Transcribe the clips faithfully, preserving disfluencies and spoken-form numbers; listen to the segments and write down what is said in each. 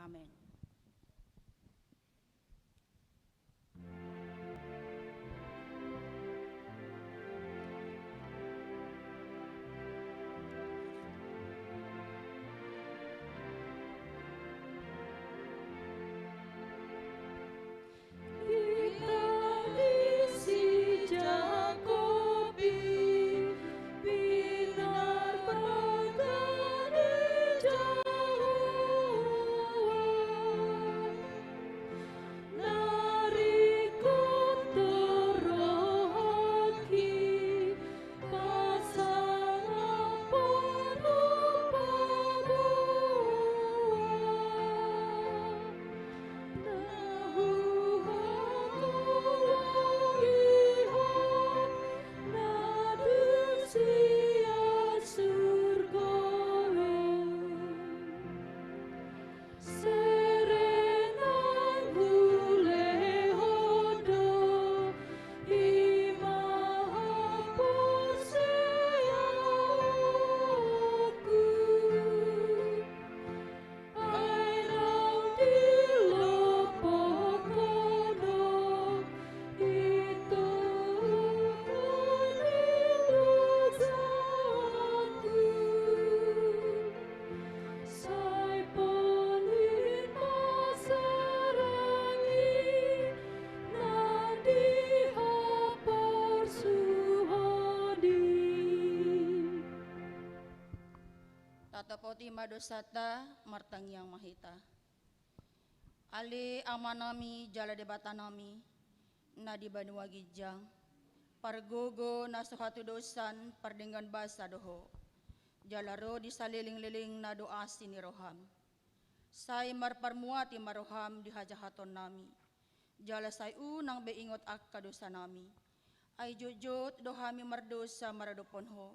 Amen. Tatopoti ma dosanta, martangiang ma hita. Ale Amanami jala Debatanami, na di banua ginjang, pargogo na so hatudosan pardenggan basa do Ho, jala ro di salelenglelengna do asi ni roham. Sai marparmuati ma roham di hajahatonnami, jala sai unang be ingot angka dosanami. Ai jotjot do hami mardosa maradophon Ho,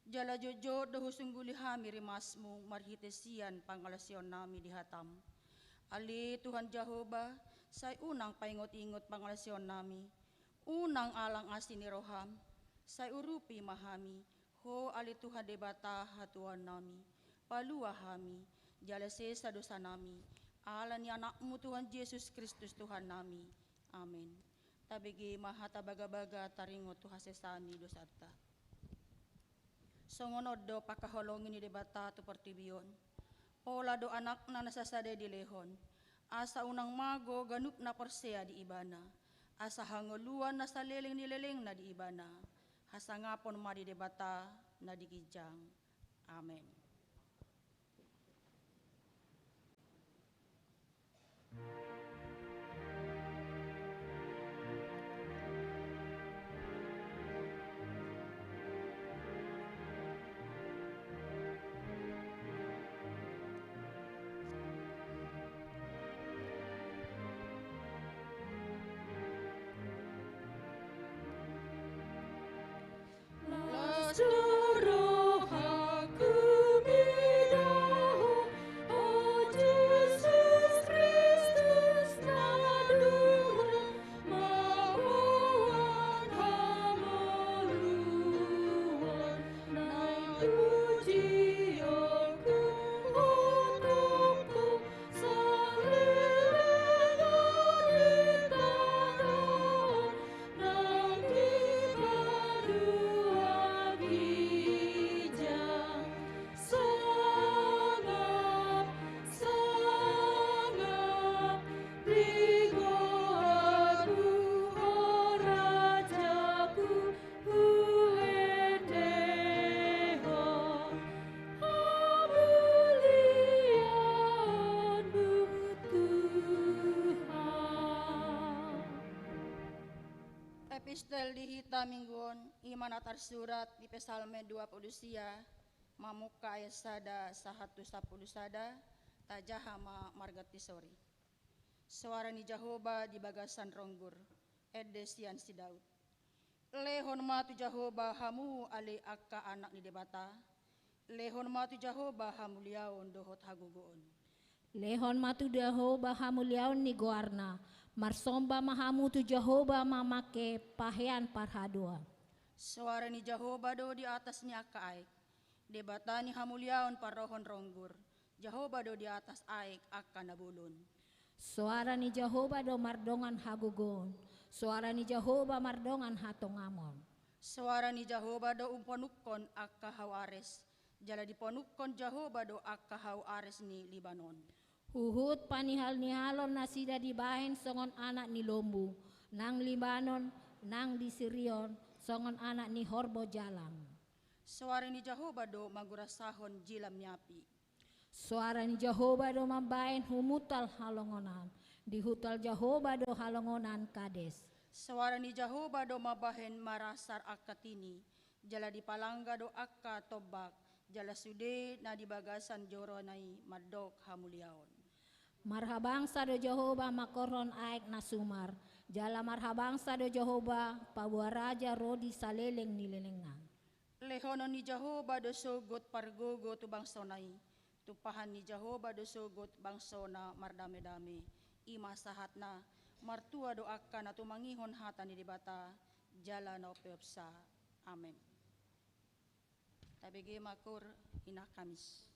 jala jotjot do husungguli hami rimasmu marhite sian pangalaosionnami di hatam. Ale Tuhan Jahowa, sai unang paingotingot pangalaosionnami, unang alang asi ni roham, sai urupi ma hami, Ho ale Tuhan Debata hatuaonnami, palua hami, jala sesa dosanami, ala ni Anakmu Tuhan Jesus Kristus Tuhannami. Amen. Tabege ma hata bagabaga taringot tu hasesaan ni dosanta. Songon on do pangkaholongi ni Debata tu portibi on, pola do Anakna na sasada i dilehon, asa unang mago ganup na porsea di Ibana, asa hangoluan na saleleng ni lelengna di Ibana. Hasangapon ma di Debata na di ginjang. Amen. Epistel di hita minggu on, i ma na tarsurat di Psalmen dua pulu sia, mamungka ayat sada sahat tu sampulu sada. Tajaha ma marganti sori. Soara ni Jahowa di bagasan ronggur, ende sian si Daud. Lehon ma tu Jahowa hamu ale angka anak ni Debata, lehon ma tu Jahowa hamuliaon dohot hagogoon. Lehon ma tu Jahowa hamuliaon ni goarna, marsomba ma hamu tu Jahowa mamangke pahean parhadoa. Soara ni Jahowa do di atas ni angka aek, Debata ni hamuliaon parrohon ronggur, Jahowa do di atas aek angka na bolon. Soara ni Jahowa do mardongan hagogoon. Soara ni Jahowa mardongan hatongamon. Soara ni Jahowa do umponungkon angka hau Ares. Jala diponungkon Jahowa do angka hau Ares ni Libanon. Huhut panihal-nihalon nasida dibahen songon anak ni lombu, nang Libanon, nang di Sirion, songon anak ni horbo jalang. Soara ni Jahowa do mangurasahon jilam ni api. Soara ni Jahowa do mambahen humuntal halongonan, dihuntal Jahowa do halongonan Kades. Soara ni Jahowa do mambahen marasar angka tini, jala dipalangga do angka tombak, jala sude na di bagasan joroNa i mandok hamuliaon. Marhabangsa do Jahowa mangkorhon aek na sumar, jala marhabangsa do Jahowa paboa raja ro di saleleng ni lelengna. Lehonon ni Jahowa do sogot pargogo tu bangsoNa i, tumpahan ni Jahowa do sogot bangsoNa mardame-dame. I ma sahatna. Martua do angka na tumangihon hata ni Debata, jala na umpeopsa. Amen. Tabege ma koor ina Kamis.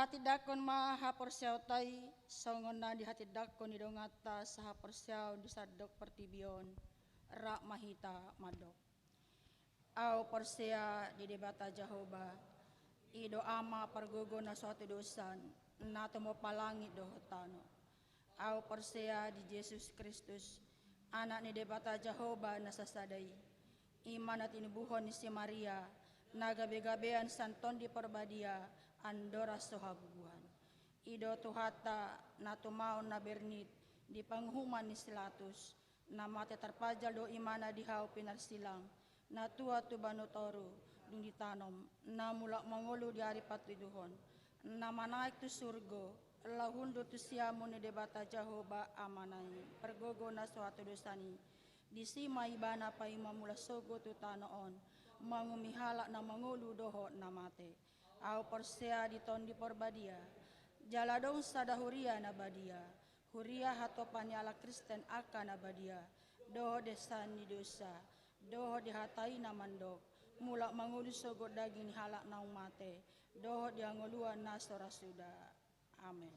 Hatindangkon ma haporseaonta i, songon na dihatindangkon ni donganta sahaporseaon di sandok portibi on. Rap ma hita mandok. Ahu porsea di Debata Jahowa, i do Ama pargogo na so hatudosan, na tumompa langit dohot tano. Ahu porsea di Jesus Kristus, Anak ni Debata Jahowa na sasada i. I ma na tinubuhon ni si Maria, na gabegabean sian Tondi Porbadia, andorang so habubuhan. I do Tuhanta, na tumaon na bernit di panguhuman ni si Latus, na mate tarpajal do imana di hau pinarsilang, na tua tu banua toru, dung ditanom, na mulak mangolu di ari patoluhon, na manaek tu surgo, laho hundul tu siamun ni Debata Jahowa Amana i, pargogo na so hatudosan i. Disi ma ibana paima mulak sogot tu tano on, manguhumi halak na mangolu dohot na mate. Ahu porsea di Tondi Porbadia, jala adong sada huria na badia, huria hatopan ni halak Kristen angka na badia, dohot di hasesaan ni dosa, dohot di hata i na mandok, mulak mangolu sogot daging ni halak naung mate, dohot di hangoluan na so ra suda. Amen.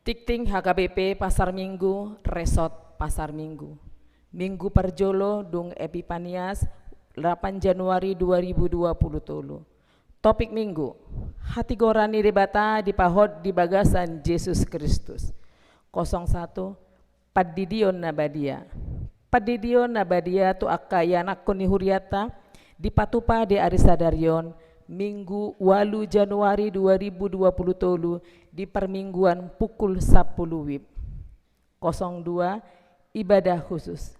Tingting H K B P Pasar Minggu, Resort Pasar Minggu. Minggu parjolo dung Epipanias, delapan Januari dua ribu dua puluh tolu. Topik Minggu, hatigoran ni Debata dipahot di bagasan Jesus Kristus. Kosong satu, pandidion na badia. Pandidion na badia tu angka ianakhon ni hurianta, dipatupa di ari sadari on, Minggu ualu Januari dua ribu dua puluh tolu, di parmingguan pukul sampulu WIB. Kosong dua, ibadah khusus.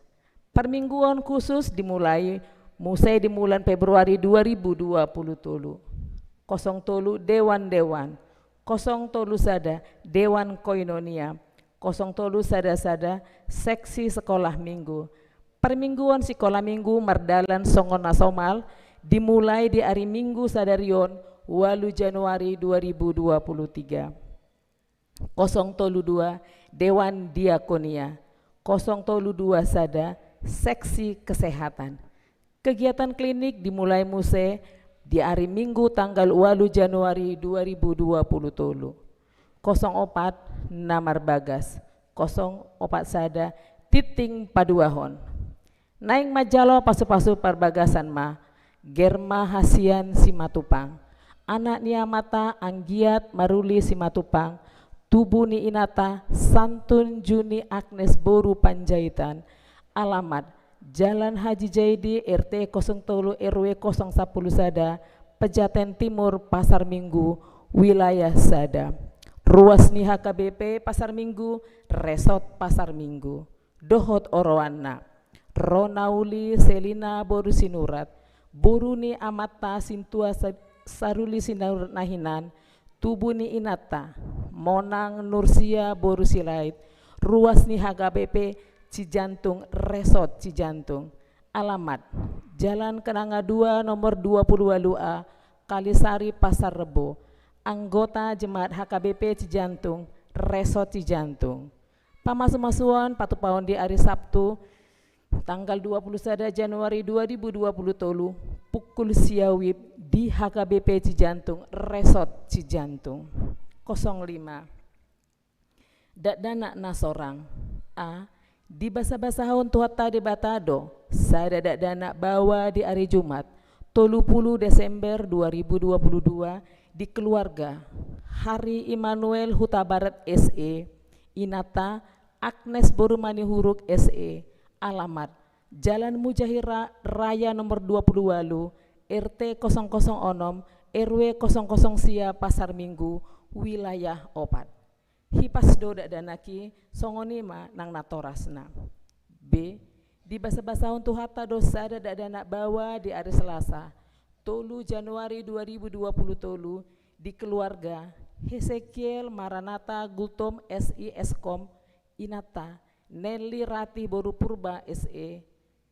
Parmingguon khusus dimulai muse di bulan Februari dua ribu dua puluh tolu. Kosong tolu, dewan-dewan. Kosong tolu sada, dewan koinonia. Kosong tolu sada sada, seksi sekolah minggu. Parmingguon sikola minggu mardalan songon na somal, dimulai di ari Minggu sadari on, ualu Januari dua ribu dua puluh tiga. Kosong tolu dua, dewan diakonia. Kosong tolu dua sada, seksi kesehatan. Kegiatan klinik dimulai muse di ari Minggu tanggal ualu Januari dua ribu dua puluh tolu. Kosong opat, na marbagas. Kosong opat sada, tingting paduahon. Naeng manjalo pasupasu parbagasan ma, Germa Hasian Simatupang. Anak ni amanta Anggiat Maruli Simatupang, tubu ni inanta Santun Juni Agnes boru Panjaitan, alamat Jalan Haji Jaidi, R T kosong tolu, R W kosong sampulu sada, Pejaten Timur, Pasar Minggu, wilayah sada. Ruas ni H K B P Pasar Minggu, Resort Pasar Minggu. Dohot oroanna. Ronauli Selina boru Sinurat, boru ni amanta Sintua Sa-, Saruli Sinurat na hinan, tubu ni inanta Monang Nursia boru Sirait, ruas ni H K B P Cijantung, Resort Cijantung. Alamat, Jalan Kenanga dua, nomor dua puluh ualu A, Kalisari, Pasar Rebo. Anggota jemaat H K B P Cijantung, Resort Cijantung. Pamasumasuon patupaon di ari Sabtu, tanggal dua puluh sada Januari dua ribu dua puluh tolu, pukul sia WIB di H K B P Cijantung, Resort Cijantung. Kosong lima. Dakdanak na sorang. A. Dibasabasahon Tuhanta Debata do sada dakdanak baoa di ari Jumat, tolu pulu Desember dua ribu dua puluh dua, di keluarga Hari Immanuel, Hutabarat, S E, inanta Agnes boru Manihuruk, S E, alamat Jalan Mujahira Raya nomor dua puluh ualu, R T kosong kosong onom, R W kosong kosong sia, Pasar Minggu, wilayah opat. Hipas do dakdanak i, songon i ma nang natorasna. B. Dibasabasahon Tuhanta do sada dakdanak baoa di ari Selasa, tolu Januari dua ribu dua puluh tolu, di keluarga Hesekiel Maranatha Gultom, S I, S Kom, inanta Nelly Ratih boru Purba, S E,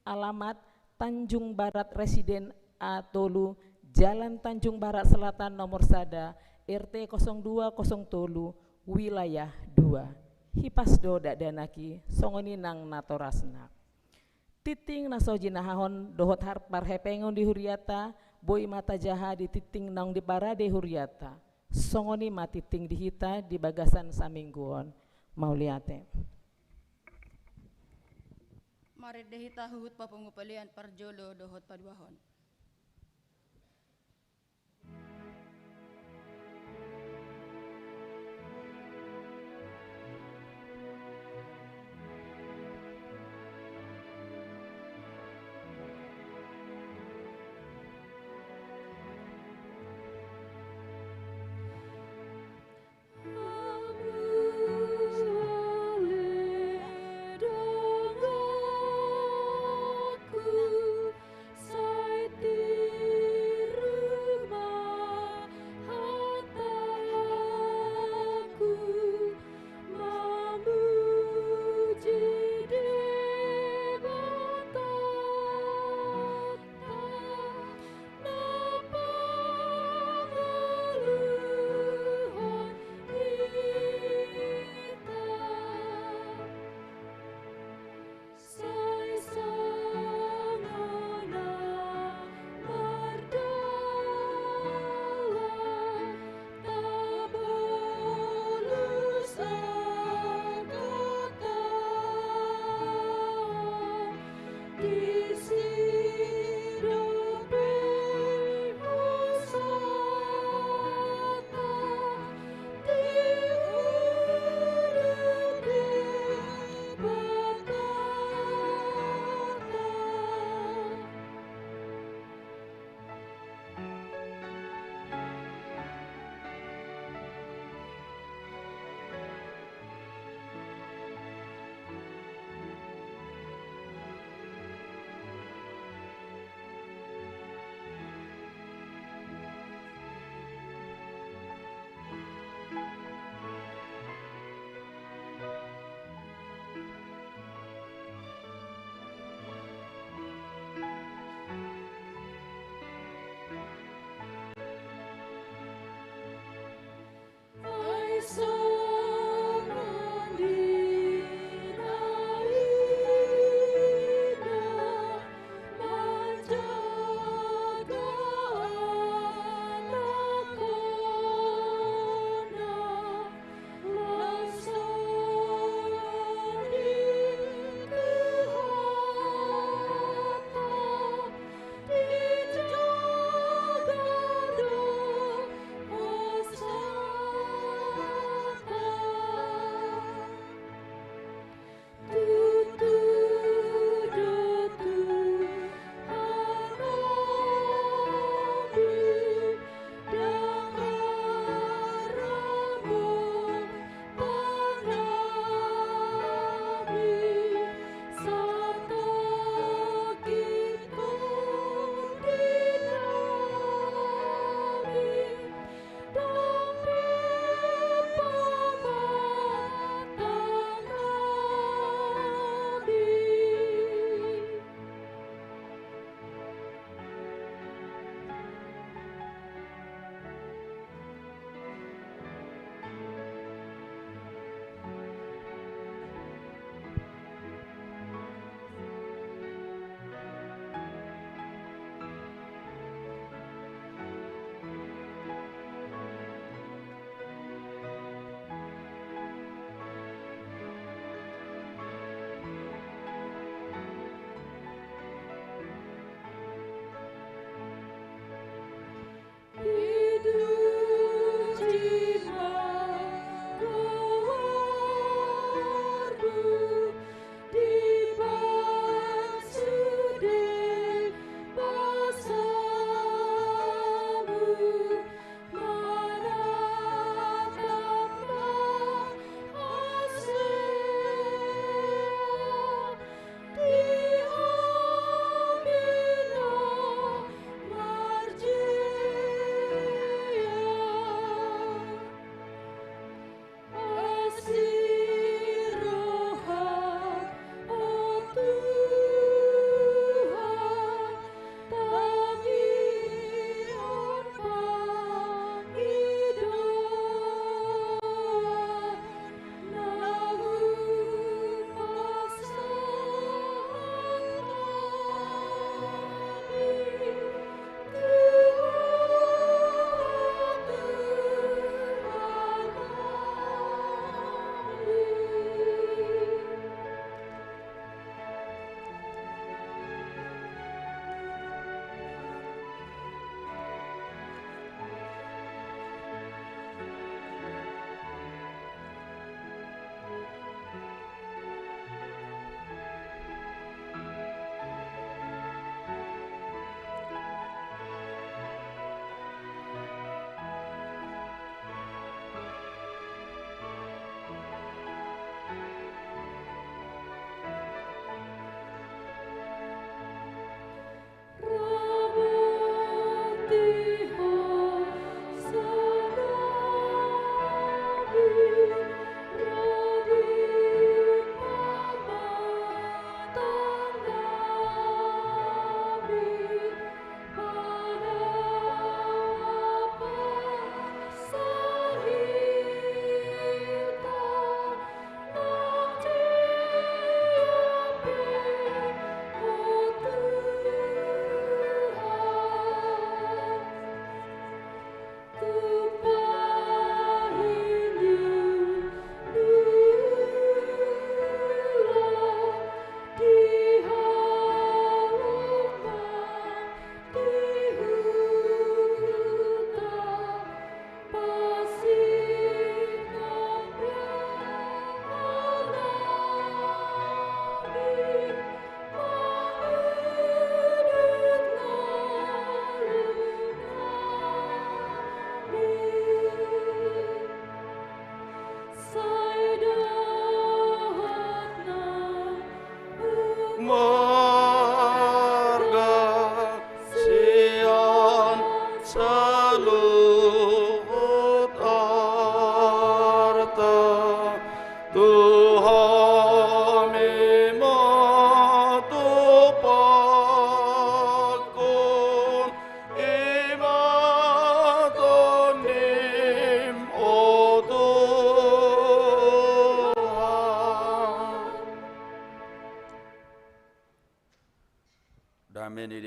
alamat Tanjung Barat Residen A tolu, Jalan Tanjung Barat Selatan nomor sada, R T kosong dua kosong tolu, wilayah dua. Hipas do dakdanak i, songon i nang natorasna. Tingting na so jinahahon dohot har-, parhepengon di huriata, boi ma tajaha di tingting naung diparade huriata. Songon i ma tingting di hita di bagasan saminggu on. Mauliate. Marende hita huhut papungu pelean parjolo dohot paduahon.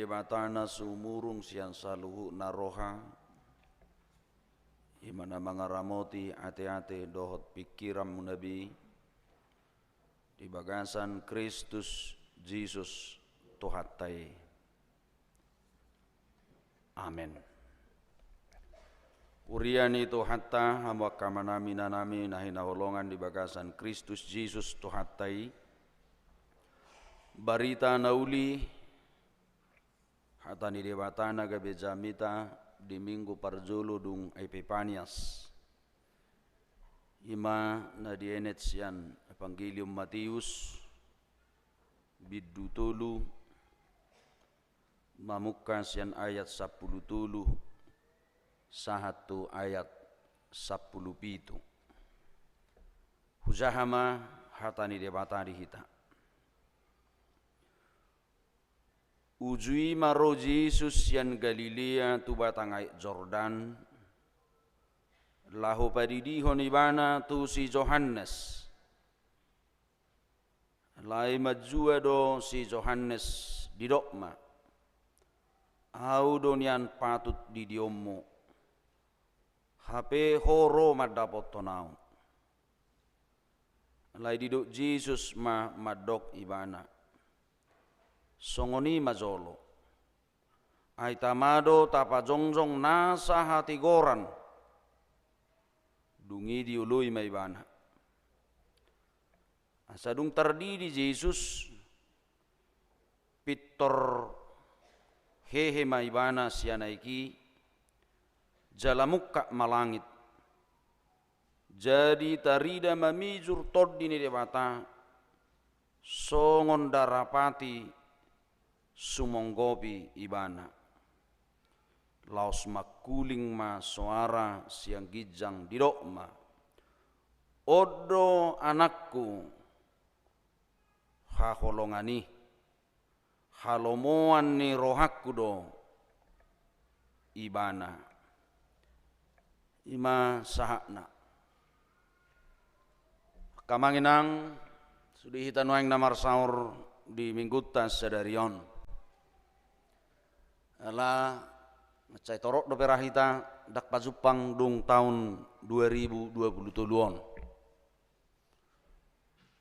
Debata na sumurung sian saluhutna roha, i ma na mangaramoti ateate dohot pingkiranmuna be di bagasan Kristus Jesus Tuhanta i. Amen. Huria ni Tuhanta, hamu angka amanami, inanami na hinaholongan di bagasan Kristus Jesus Tuhanta i, barita na uli, hata ni Debata na gabe jamita di minggu parjolo dung Epipanias, i ma na dienet sian Evangelium Mateus, bindu tolu, mamungka sian ayat sampulu tolu sahat tu ayat sampulu pitu. Hujaha ma hata ni Debata di hita. Uju i ma ro Jesus sian Galilea tu batang aek Jordan, laho padidihon ibana tu si Johannes. Alai manjua do si Johannes, didok ma: Ahu do nian patut didionmu, hape ho ro mandapothon ahu. Alai didok Jesus ma mandok ibana: Songon i ma jolo. Ai tama do tapajongjong nasa hatigoran. Dung i dioloi ma ibana. Asa dung tardidi Jesus, pintor hehe ma ibana sian aek i, jala mungkap ma langit. Jadi tarida mamijur Tondi ni Debata, songon darapati sumonggopi ibana. Laos mangkuling ma soara sian ginjang, didok ma: On do Anakku, haholongan i, halomoan ni rohangku do ibana. I ma sahatna. Angka amang inang, sude hita nuaeng na marsaor di minggunta sadari on. Ala mansai torop dope ra hita ndang pajumpang dung taon dua ribu dua puluh tolu on.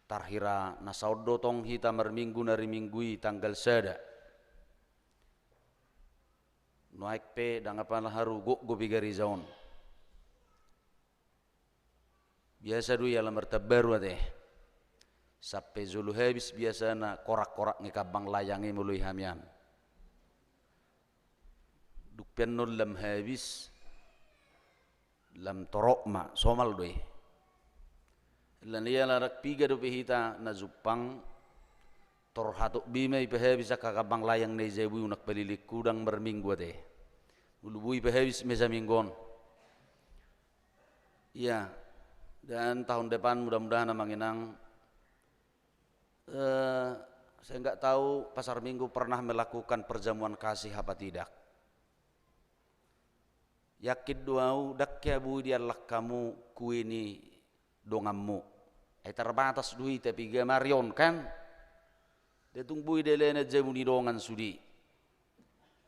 Tarhira na saon do tong hita marminggu na riminggu i tanggal sada. Nuaeng pe ndang apala haru gogop i gareja on. Biasa do i ala martambaru ate. Sampe jolo habis biasana korak-korak ni kambang layang i molo i hami an. Dung pe annon lam habis, lam torop ma, somal do i. Alana i ala ndang piga dope hita na jumpang, tor hatop be ma i pahabis angka kambang layang na i jabu i, unang palilingku ndang marminggu ate. Molo boi pahabis ma i saminggu on. Iya, dan tahun depan mudah-mudahan amang inang, eh, saya nggak tahu Pasar Minggu pernah melakukan perjamuan kasih apa tidak. Yakin do ahu ndang hea boi diallang hamu kue ni donganmu. Ai terbatas do hita, piga ma ari on kan. Ndang tung boi dalana jabu ni dongan sude.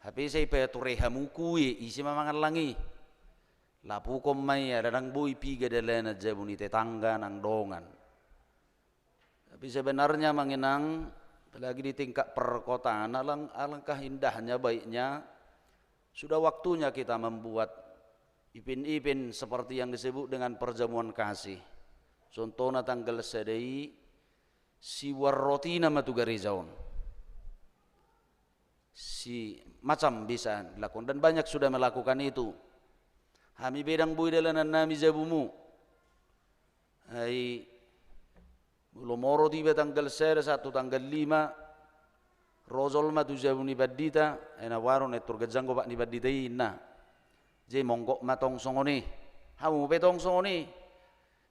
Hape sai pature hamu kue, ise ma mangallang i. Lapukon ma i, ala ndang boi piga dalana jabu ni tetangga nang dongan. Tapi sebenarnya amang inang, apalagi di tingkat perkotaan, alang-, alangkah indahnya, baiknya, sudah waktunya kita membuat event-event seperti yang disebut dengan perjamuan kasih. Contohna tanggal sada i, siuan rotina ma tu gareja on. Si macam bisa dilakukan, dan banyak sudah melakukan itu. Hami be ndang boi dalanannami jabumu. Ai molo morot iba tanggal sada sahat tu tanggal lima, ro jolma tu jabu ni pandita, ai na boanon, ai tor ganjang gopak ni pandita i inna. Jadi monggop ma tong songon i. Hamu pe tong songon i.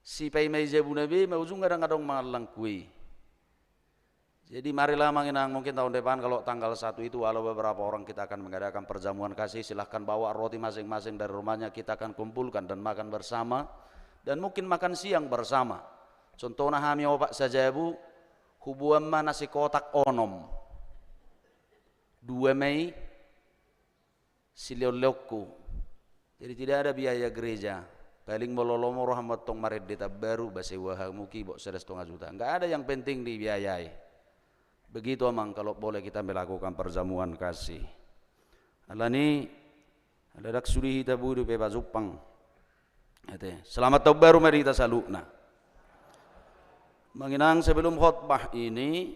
Sipaima i jabuna be, ma ujungna ndang adong mangallang kue i. Jadi marilah amang inang, mungkin tahun depan kalau tanggal satu itu, walau beberapa orang, kita akan mengadakan perjamuan kasih, silahkan bawa roti masing-masing dari rumahnya, kita akan kumpulkan dan makan bersama, dan mungkin makan siang bersama. Contohna hami opat sajabu, huboan ma nasi kotak onom. Dua ma i silehonlehonku. Jadi tidak ada biaya gereja. Paling molo lomo rohamu antong marende tambaru, ba sewa hamu kibot sada setengah juta. Nggak ada yang penting dibiayai. Begitu, Amang, kalau boleh kita melakukan perjamuan kasih. Alani, ala ndang sude hita boi dope pajumpang. Ate, selamat tahun baru ma di hita saluhutna. Amang inang, sebelum khotbah ini,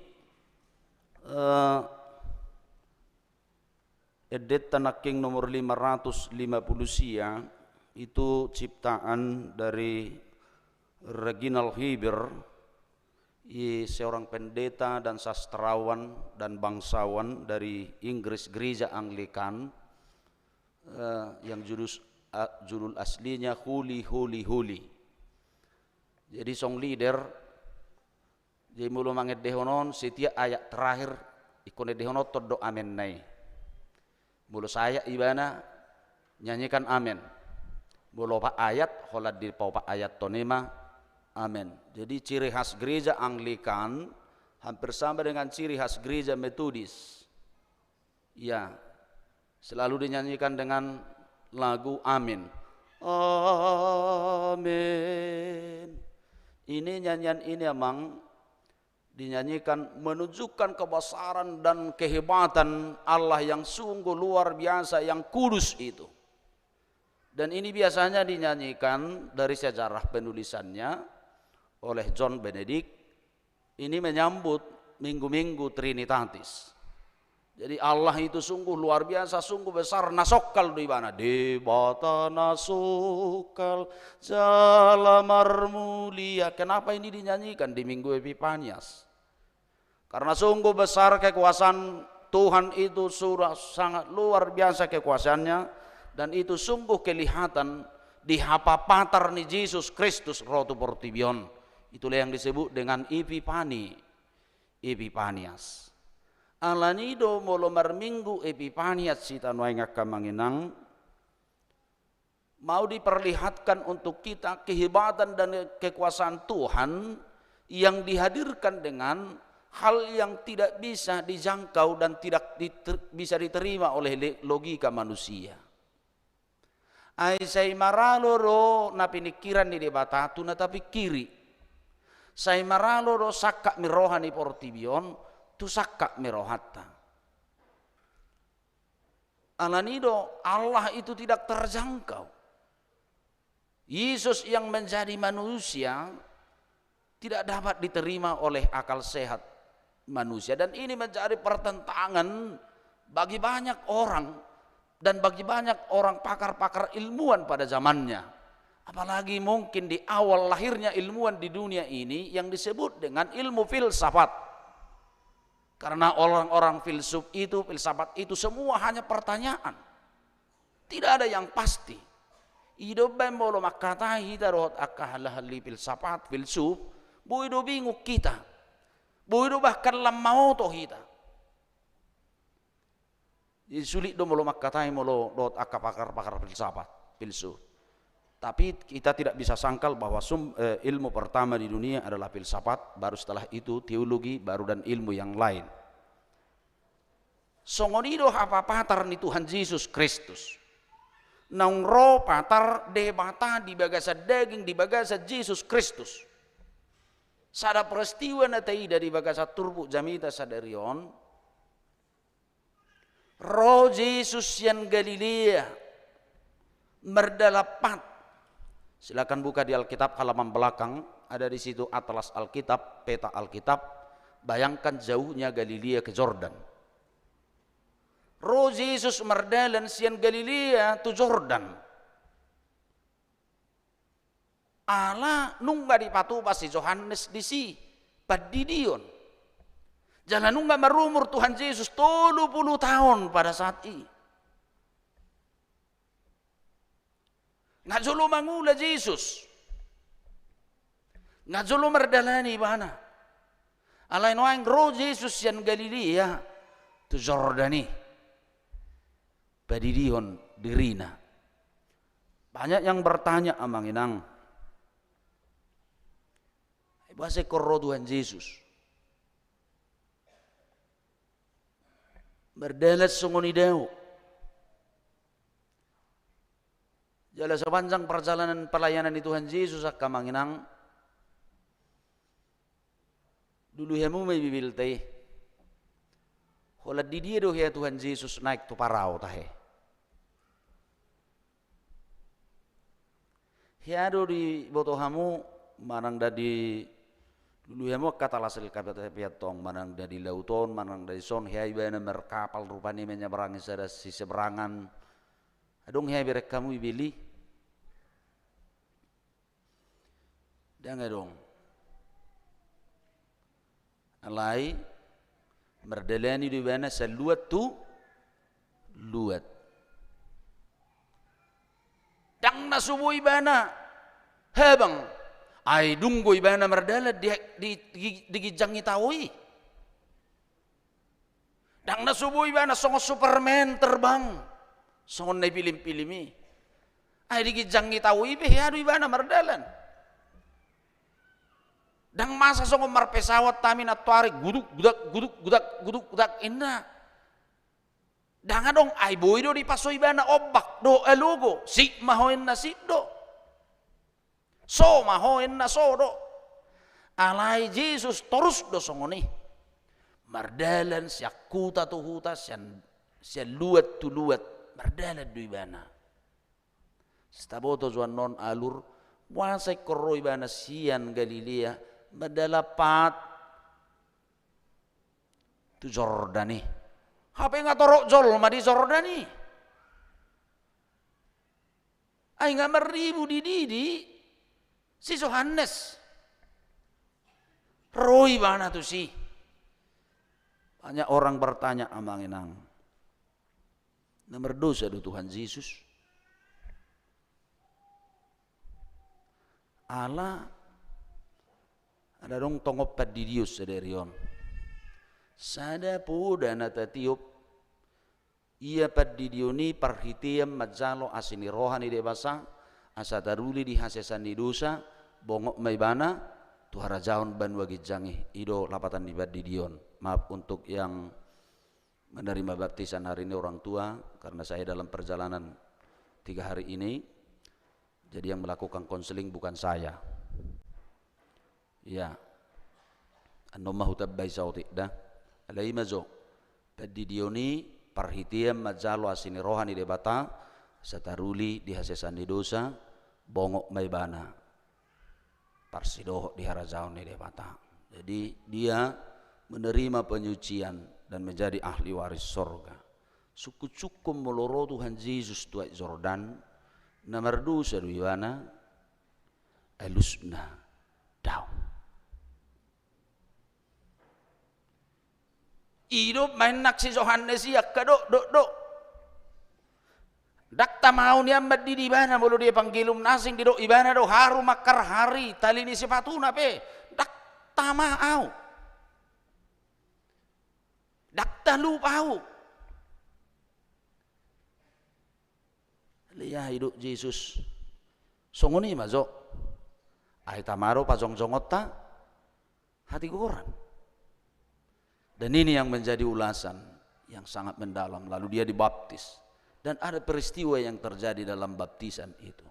eh, endenta nangkin nomor lima ratus lima puluh sia, itu ciptaan dari Reginald Heber, i seorang pendeta dan sastrawan dan bangsawan dari Inggris, Gereja Anglikan, eh, yang judul, a-, judul aslinya Holy, Holy, Holy. Jadi song leader, jadi molo mangendehon on, setiap ayat terakhir ingkon endehononton do amen na i. Molo saayat ibana, nyanyikan amen. Molo opat ayat, holan dipaopat ayathon i ma amen. Jadi ciri khas Gereja Anglikan hampir sama dengan ciri khas Gereja Metodis. Ya, selalu dinyanyikan dengan lagu amin. Amin. Ini, nyanyian ini, Amang, dinyanyikan menunjukkan kebesaran dan kehebatan Allah yang sungguh luar biasa, yang kudus itu. Dan ini biasanya dinyanyikan dari sejarah penulisannya oleh John Benedict. Ini menyambut minggu-minggu Trinitatis. Jadi Allah itu sungguh luar biasa, sungguh besar, na songkal do ibana. Debata na songkal jala marmulia. Kenapa ini dinyanyikan di Minggu Epipanias? Karena sungguh besar kekuasaan Tuhan itu, sudah sangat luar biasa kekuasaannya, dan itu sungguh kelihatan di hapapatar ni Jesus Kristus ro tu portibi on. Itulah yang disebut dengan Epipani, Epipanias. Alani do molo marminggu Epipanias hita nuaeng, angka amang inang, mau diperlihatkan untuk kita kehebatan dan kekuasaan Tuhan yang dihadirkan dengan hal yang tidak bisa dijangkau dan tidak diter-, bisa diterima oleh le-, logika manusia. Ai sai maralo do na piningkiran ni Debata tu na tapingkiri. Sai maralo do sangkap ni roha ni portibi on tu sangkap ni rohanta. Alani do Allah itu tidak terjangkau. Yesus yang menjadi manusia tidak dapat diterima oleh akal sehat manusia. Dan ini menjadi pertentangan bagi banyak orang dan bagi banyak orang pakar-pakar ilmuwan pada zamannya. Apalagi mungkin di awal lahirnya ilmuwan di dunia ini yang disebut dengan ilmu filsafat. Karena orang-orang filsuf itu, filsafat itu semua hanya pertanyaan. Tidak ada yang pasti. I do umbaen molo mangkatai hita dohot angka ahli-ahli filsafat, filsuf, boi do bingung hita. Boi do bahkan lam maoto hita. Jadi sulit do molo mangkatai molo dohot angka pakar-pakar filsafat, filsuf. Tapi kita tidak bisa sangkal bahwa sum-, eh, ilmu pertama di dunia adalah filsafat, baru setelah itu teologi, baru dan ilmu yang lain. Songon i do hapapatar ni Tuhan Jesus Kristus. Naung ro patar Debata di bagasan daging, di bagasan Jesus Kristus. Sada peristiwa na taida di bagasan turpuk jamita sadari on, ro Jesus sian Galilea, mardalan pat. Silakan buka di Alkitab halaman belakang, ada di situ atlas Alkitab, peta Alkitab. Bayangkan jauhnya Galilea ke Jordan. Ro Jesus mardalan sian Galilea tu Jordan. Ala nunga dipatupa si Johannes disi pandidion. Jala nunga marumur Tuhan Jesus tolu pulu taon pada saat i. Nga jolo mangula Jesus. Nga jolo mardalani ibana. Alai nuaeng ro Jesus sian Galilea tu Jordan i. Padidihon dirina. Banyak yang bertanya, amang inang. Boasa ingkon ro Tuhan Jesus? Mardalan songon i do ahu. Jala sapanjang parjalanan pelayanan ni Tuhan Jesus, angka amang inang, dului hamu ma i Bibelta i. Holan di dia do hea Tuhan Jesus naek tu parau tahe? Hea do diboto hamu, manang da dilului hamu angka talas ni kapiat-, kapiat on, manang da di laut on, manang da dison, hea ibana markapal rupani menyeberangi sada siseberangan. Adong hea ibereng hamu Bibel i? Ndang adong. Alai mardalani do ibana sian luat tu luat. Ndang na so boi ibana habang, ai dung do ibana mardalan di, di, di, di ginjang ni tao i. Ndang na so boi ibana songon Superman terbang, songon na di film-film i. Ai di ginjang ni tao i pe hea do ibana mardalan. Ndang masa songon marpesawat hami nantoari, guduk gudak, guduk gudak, guduk gudak, inna. Ndang adong, ai boi do dipaso ibana ombak dohot alogo, sip ma ho, inna, sip do. So ma ho, inna, so do. Alai Jesus torus do songon i. Mardalan sian huta tu huta, sian, sian luat tu luat, mardalan do ibana. Sitaboto jo annon alur, boasa ingkon ro ibana sian Galilea, mandalan pat tu Jordan i. Hape nga torop jolma di Jordan i. Ai nga marribu di didi si Johannes. Ro ibana tusi. Banyak orang bertanya, amang inang, na mardosa do Tuhan Jesus? Ala adong tongon pandidion sadari on. Sada poda na tatiop, ia pandidion i parhitean manjalo asi ni roha ni Debata, asa taruli di hasesaan ni dosa, bongot ma ibana tu harajaon banua ginjang i. I do lapatan ni pandidion. Maaf untuk yang menerima baptisan hari ini orang tua, karena saya dalam perjalanan tiga hari ini, jadi yang melakukan konseling bukan saya. Ya. Annon ma hutambai saotik da. Alai i ma jo. Pandidion i parhitean manjalo asi ni roha ni Debata, asa taruli di hasesaan ni dosa, bongot ma ibana parsidohot di harajaon ni Debata. Jadi, dia menerima penyucian dan menjadi ahli waris sorga. Sungkun-sungkun molo ro Tuhan Jesus tu Aek Jordan, na mardosa do ibana? Alusna, daong. I do ma ninna si Johannes i, angka do, do, do. Ndang tama au nian mandidi ibana, molo di Evangelium na asing didok ibana do harum akar ari, tali ni sipatuna pe. Ndang tama au. Ndang talup au. Alai aha didok Jesus? Songon i ma jo. Ai tama do pajongjongonta hatigoran. Dan ini yang menjadi ulasan yang sangat mendalam. Lalu dia dibaptis. Dan ada peristiwa yang terjadi dalam baptisan itu.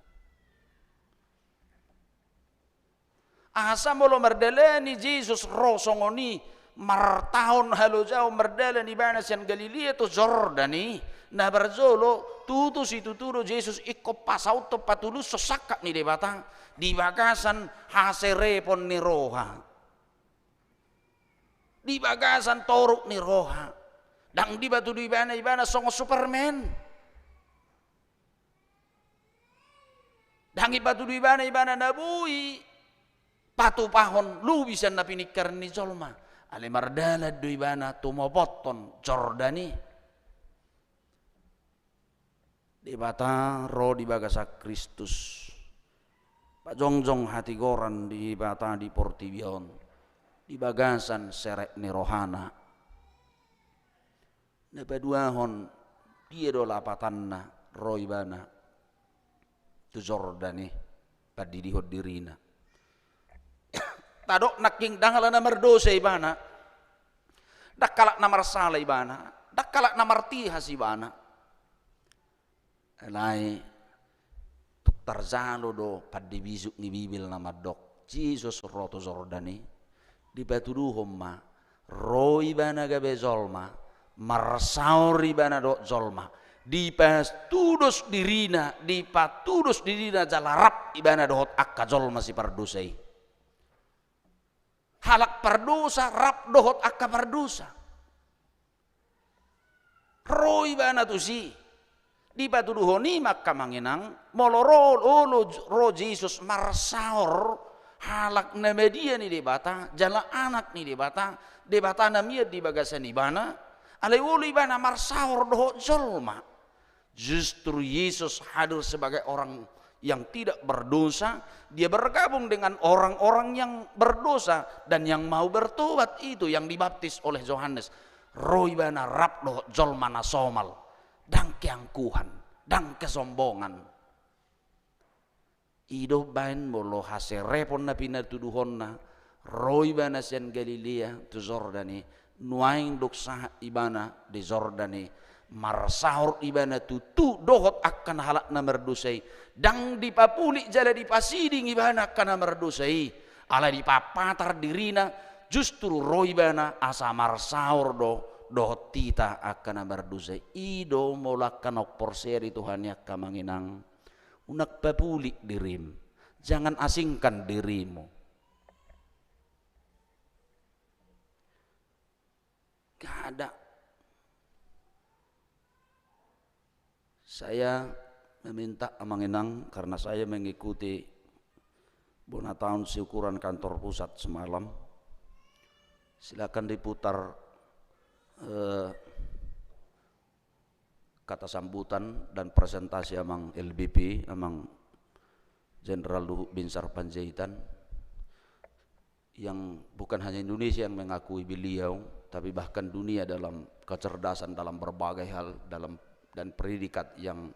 Asa molo mardalani Jesus ro songon i, martaon halojaon mardalan ibana sian Galilea tu Jordan i, na parjolo, tutu situtu do Jesus ingkon pasauthon patulushon sangkap ni Debata di bagasan haserepon ni roha. Di bagasan toruk ni roha. Ndang dipatudu ibana, ibana songon Superman. Ndang dipatudu ibana, ibana na boi patupahon lobi sian na piningkaran ni jolma. Alai mardalan do ibana tumopothon Jordan i. Debata ro di bagasan Kristus. Pajongjong hatigoran ni Debata di portibi on di bagasan serep ni rohana. Na paduahon, dia do lapatanna ro ibana tu Jordan i pandidihon dirina? Tadok nangkin ndang ala na mardosa ibana, ndang halak na marsala ibana, Ndang halak na martihas ibana. Alai tung tarjalo do pande bisuk ni Bibel na mandok, Jesus ro tu Jordan i, dipatuduhon ma, ro ibana gabe jolma, marsaor ibana dohot jolma, dipatudos dirina, dipatudos dirina jala rap ibana dohot angka jolma sipardosa i. Halak pardosa rap dohot angka pardosa. Ro ibana tusi. Dipatuduhon i ma angka amang inang, molo ro, olo, ro Jesus marsaor, halak na madia ni Debata, jala anak ni Debata, Debata na mian di bagasan ibana, alai olo ibana marsaor dohot jolma. Justru Yesus hadir sebagai orang yang tidak berdosa, dia bergabung dengan orang-orang yang berdosa dan yang mau bertobat, itu yang dibaptis oleh Yohanes. Ro ibana rap dohot jolma na somal, ndang keangkuhan, ndang kesombongan. I do umbaen molo haserepon na pinatuduhonna, ro ibana sian Galilea tu Jordan i, nuaeng dung sahat ibana di Jordan i, marsaor ibana tutu dohot angka na halak na mardosa i, ndang dipapulik jala dipasiding ibana angka na mardosa i, alai dipapatar dirina, justru ro ibana asa marsaor do dohot hita angka na mardosa i. I do molo angka naung porsea di Tuhan i angka amang inang. Unang papulik dirim, jangan asingkan dirimu. Gak ada. Saya meminta amang inang, karena saya mengikuti bona taon syukuran kantor pusat semalam. Silakan diputar, eh, kata sambutan dan presentasi Amang L B P, Amang Jenderal Luhut Binsar Panjaitan, yang bukan hanya Indonesia yang mengakui beliau, tapi bahkan dunia dalam kecerdasan dalam berbagai hal dalam, dan predikat yang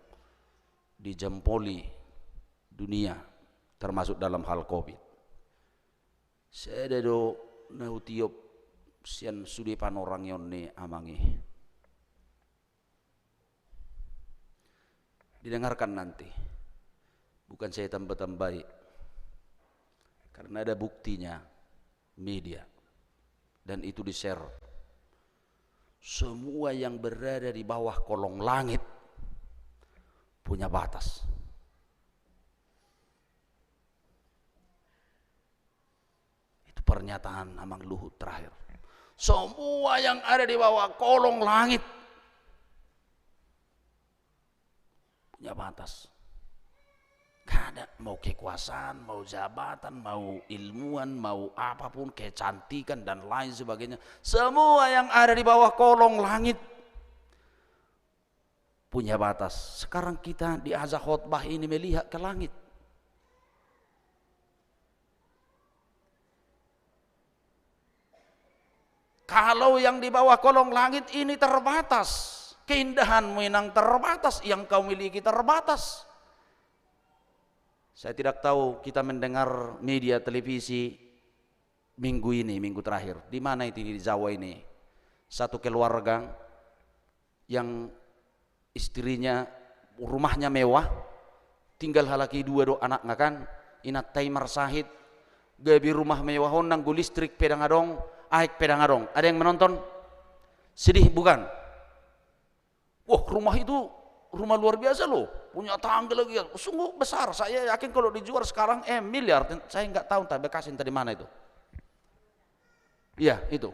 dijempoli dunia, termasuk dalam hal covid. Sada do na hutiop sian sude panorangion ni amang i. Didengarkan nanti. Bukan saya tambah-tambahi. Karena ada buktinya, media. Dan itu di-share. Semua yang berada di bawah kolong langit punya batas. Itu pernyataan Amang Luhut terakhir. Semua yang ada di bawah kolong langit punya batas. Gak ada, mau kekuasaan, mau jabatan, mau ilmuwan, mau apapun, kecantikan dan lain sebagainya. Semua yang ada di bawah kolong langit punya batas. Sekarang kita diajak khotbah ini melihat ke langit. Kalau yang di bawah kolong langit ini terbatas, keindahanmu inang terbatas, yang kau miliki terbatas. Saya tidak tahu, kita mendengar media televisi minggu ini, minggu terakhir. Di mana itu, di Jawa ini? Satu keluarga yang istrinya, rumahnya mewah, tinggal halak i dua do anakna kan, inanta i marsahit, gabe rumah mewah on nanggo listrik pe ndang adong, aek pe ndang adong. Ada yang menonton? Sedih bukan? Wah, rumah itu rumah luar biasa loh, punya tangga lagi ya, sungguh besar. Saya yakin kalau dijual sekarang, eh, miliar. Saya nggak tahu entah bekasnya entah di mana itu. Iya, itu.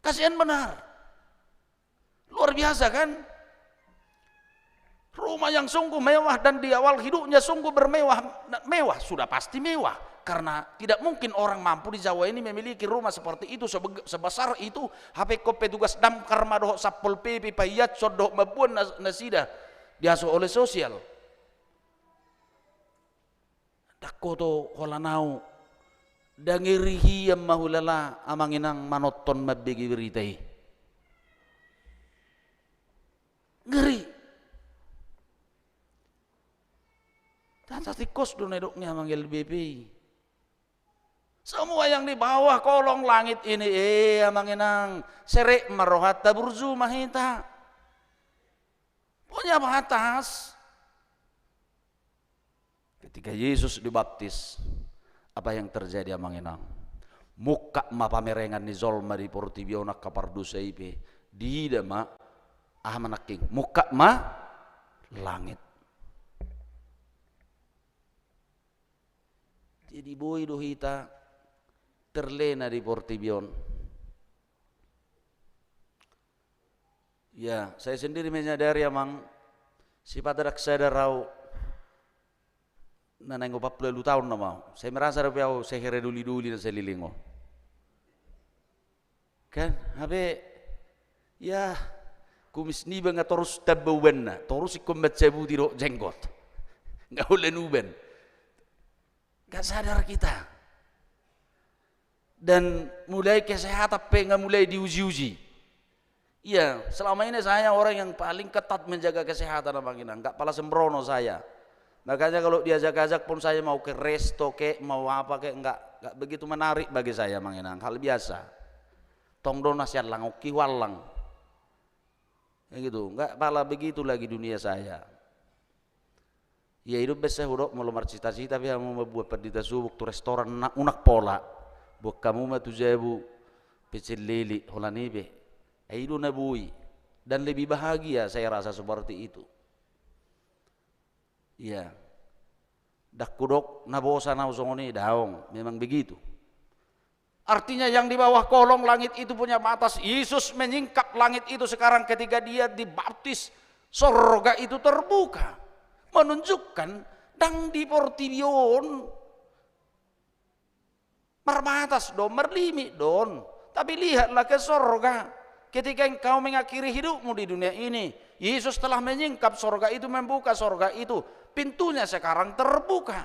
Kasihan benar. Luar biasa kan? Rumah yang sungguh mewah, dan di awal hidupnya sungguh bermewah, mewah, sudah pasti mewah. Karena tidak mungkin orang mampu di Jawa ini memiliki rumah seperti itu, sebe-, sebesar itu, hape ingkon petugas damkar ma dohot Satpol P P, paiashon dohot mamboan nas-, nasida diasuh oleh sosial. Ndang holan au, ndang ngeri hian ma hulala amang inang manonton mambege berita i. Ngeri. Tata tingkos do na didok ni amang L B P i. Semua yang di bawah kolong langit ini, eh, Amang Inang, serep ma rohanta, burju ma hita. Punya batas. Ketika Yesus dibaptis, apa yang terjadi, Amang Inang? Mungkap ma pamerengan ni jolma di portibi on, angka pardosa i pe diida ma, aha ma nangkin, mungkap ma langit. Jadi boi do hita terlena di portibi on. Ya, saya sendiri menyadari, Amang, sipata ndang sadar au, na naeng opat pulu ualu taon nama au. Saya merasa dope au sai heradolidoli na saleleng on. Kan, hape, ya, kumis niba nga torus tamba ubanna, torus ingkon mancabuti dohot jenggot. Nga holan uban. Nggak sadar kita. Dan mulai kesehatan pe nga mulai diuji-uji. Iya, selama ini saya orang yang paling ketat menjaga kesehatan, Amang Inang. Nggak pala sembrono saya. Makanya kalau diajak-ajak pun saya mau ke resto kek, mau apa kek, nggak, nggak begitu menarik bagi saya, Amang Inang. Hal biasa. Tong do na siallang, oke huallang. Ya gitu, nggak pala begitu lagi dunia saya. Ia, i do umbahen sai hudok, molo marcita-cita pe hamu mambuat pandita subuk tu restoran, na unang pola. Buat hamu ma tu jabu pecel lele, holan i pe. Ai i do na boi. Dan lebih bahagia saya rasa seperti itu. Iya. Ndang hudok na bosan au songon i, daong, memang begitu. Artinya yang di bawah kolong langit itu punya batas. Yesus menyingkap langit itu sekarang ketika dia dibaptis, sorga itu terbuka. Menunjukkan ndang di portibi on marbatas do, marlimit do on. Tapi lihatlah ke sorga. Ketika engkau mengakhiri hidupmu di dunia ini, Yesus telah menyingkap sorga itu, membuka sorga itu. Pintunya sekarang terbuka.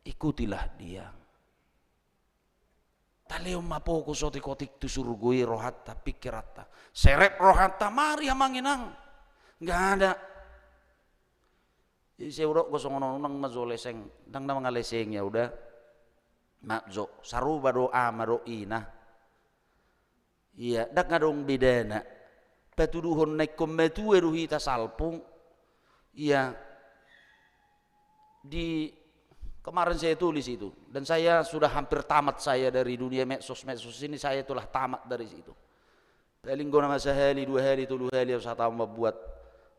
Ikutilah Dia. Talehon ma fokus otik-otik tu surgo i rohanta, pikiranta. Serep rohanta, mari, Amang Inang. Nggak ada. Jadi sai hudok do songon on, unang ma jo leseng, ndang na mangalesengi au da. Maaf jo, sarupa do ama dohot ina. Iya, ndang adong bedana. Patuduhon na ingkon matua do hita salpu. Iya. Di kemarin saya tulis itu, dan saya sudah hampir tamat saya dari dunia medsos, medsos ini saya telah tamat dari situ. Paling gona ma sahali, dua hali, tolu hali au sataon mambuat,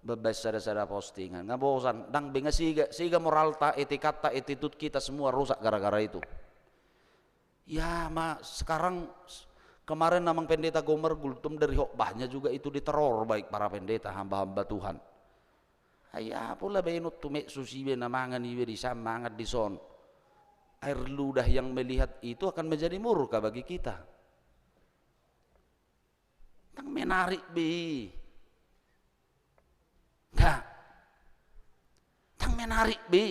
mambaen sada-sada postingan. Nggak bosan, ndang be, nggak sega, sega moralta, etikatta, attitude kita semua rusak gara-gara itu. Ya, ma, sekarang, kemarin Amang Pendeta Gomer Gultom dari khotbahnya juga itu diteror baik para pendeta, hamba-hamba Tuhan. Ai pola baenon tu medsos iba, na mangan iba dison, mangan dison. Air ludah yang melihat itu akan menjadi murka bagi kita. Ndang menarik be. Nggak. Ndang menarik be.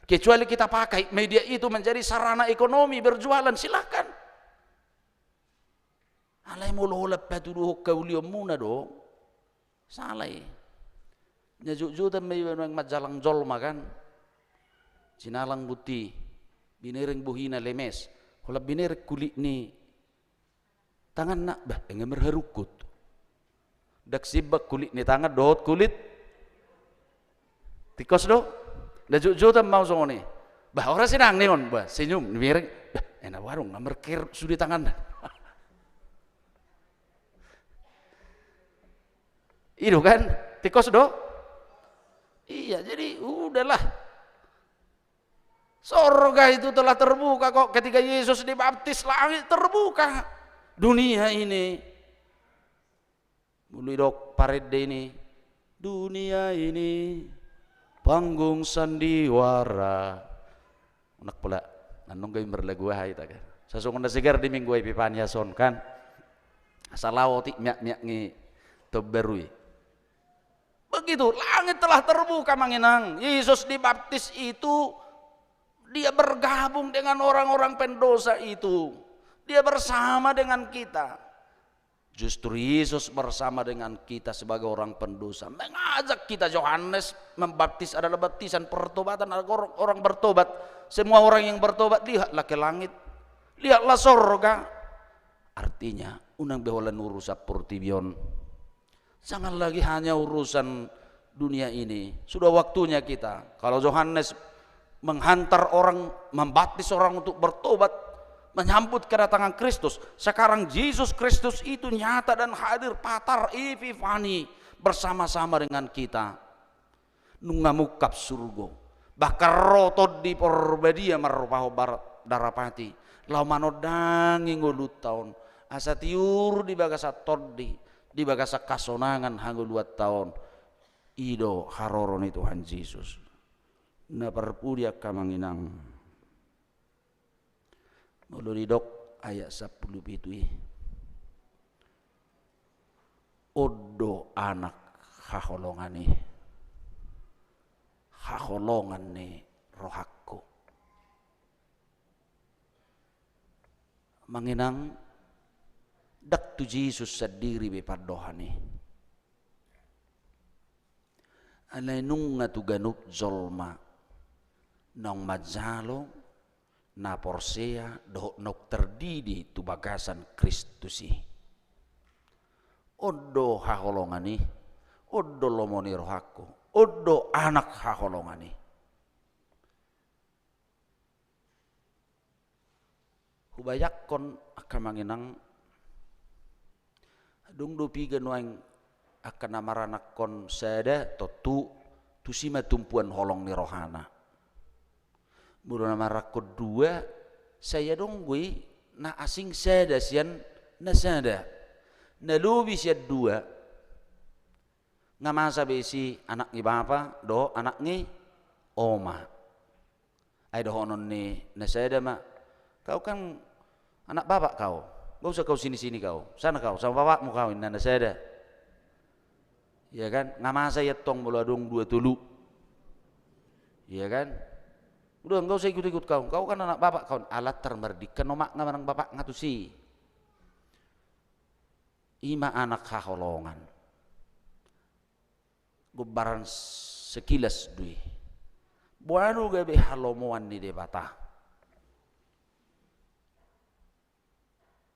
Kecuali kita pakai media itu menjadi sarana ekonomi, berjualan, silakan. Alai molo holan patuduhon haulionmuna do, sala i. Na jotjotan ma iba nuaeng manjalang jolma kan. Sinalang buti, binereng bohina lemes. Holan binereng kulit ni tanganna, bah, nga marharungkut. Ndang seimbang kulit ni tangan dohot kulit. Tingkos do? Na jotjotan ma au songon i. Bah, horas inang ningon, bah, senyum, binereng. Bah, enak warung, nga markerut sude tanganna. I do kan? Tingkos do? Iya, jadi udahlah. Sorga itu telah terbuka kok. Ketika Yesus dibaptis, langit terbuka. Dunia ini. Molo didok parende ini, dunia ini panggung sandiwara. Unang pola, nunga gabe marlagu aha hita kan. Sasongon na segar di Minggu Epipanias on kan. Asa lao otik miak-miak ni taon baru i. Begitu, langit telah terbuka, Amang Inang. Yesus dibaptis itu, dia bergabung dengan orang-orang pendosa itu. Dia bersama dengan kita. Justru Yesus bersama dengan kita sebagai orang pendosa. Mengajak kita, Yohanes membaptis adalah baptisan pertobatan agar orang bertobat. Semua orang yang bertobat, lihatlah ke langit. Lihatlah sorga. Artinya, unang be holan urusan portibi on. Jangan lagi hanya urusan dunia ini. Sudah waktunya kita. Kalau Yohanes menghantar orang, membaptis orang untuk bertobat, menyambut kedatangan Kristus. Sekarang Yesus Kristus itu nyata dan hadir, patar, epifani, bersama-sama dengan kita. Nunga mungkap surgo. Bahkan ro Tondi Porbadia marrupahon barat darapati. Laho manondangi ngolunta on. Asa tiur di bagasan tondi, di bagasan hasonangan hangoluanta on. I do haroro ni Tuhan Jesus. Na parpudi angka amang inang. Molo didok ayat sampulu pitu i. On do anak haholongan i. Haholongan ni rohangku. Amang inang, ndang tu Jesus sandiri be pandohan i. Alai nunga tu ganup jolma naung manjalo, na porsea dohot naung tardidi tu bagasan Kristus i. On do haholongan i, on do lomo ni rohangku, on do anak haholongan i. Hubayangkon angka amang inang, adong do piga nuaeng angka na maranakkon sada, tontu tusi ma tumpuan holong ni rohana. Molo na maranakkon dua, sai adong do i na asing sada sian na sada. Na lobi sian dua. Nga masa be isi anak ni bapa dohot anak ni oma. Ai dohonon ni na sada ma, kau kan anak bapak kau, nggak usah kau sini-sini kau, sana kau sama bapakmu kau, inna na sada. Iya kan? Nga masa i antong molo adong dua tolu. Iya kan? Udah, nggak usah ikut-ikut kau, kau kan anak bapak kau, ala tar mardingkan omakna manang bapakna tusi. I ma anak haholongan. Gombaran sekilas do i. Boha do gabe halomoan ni Debata?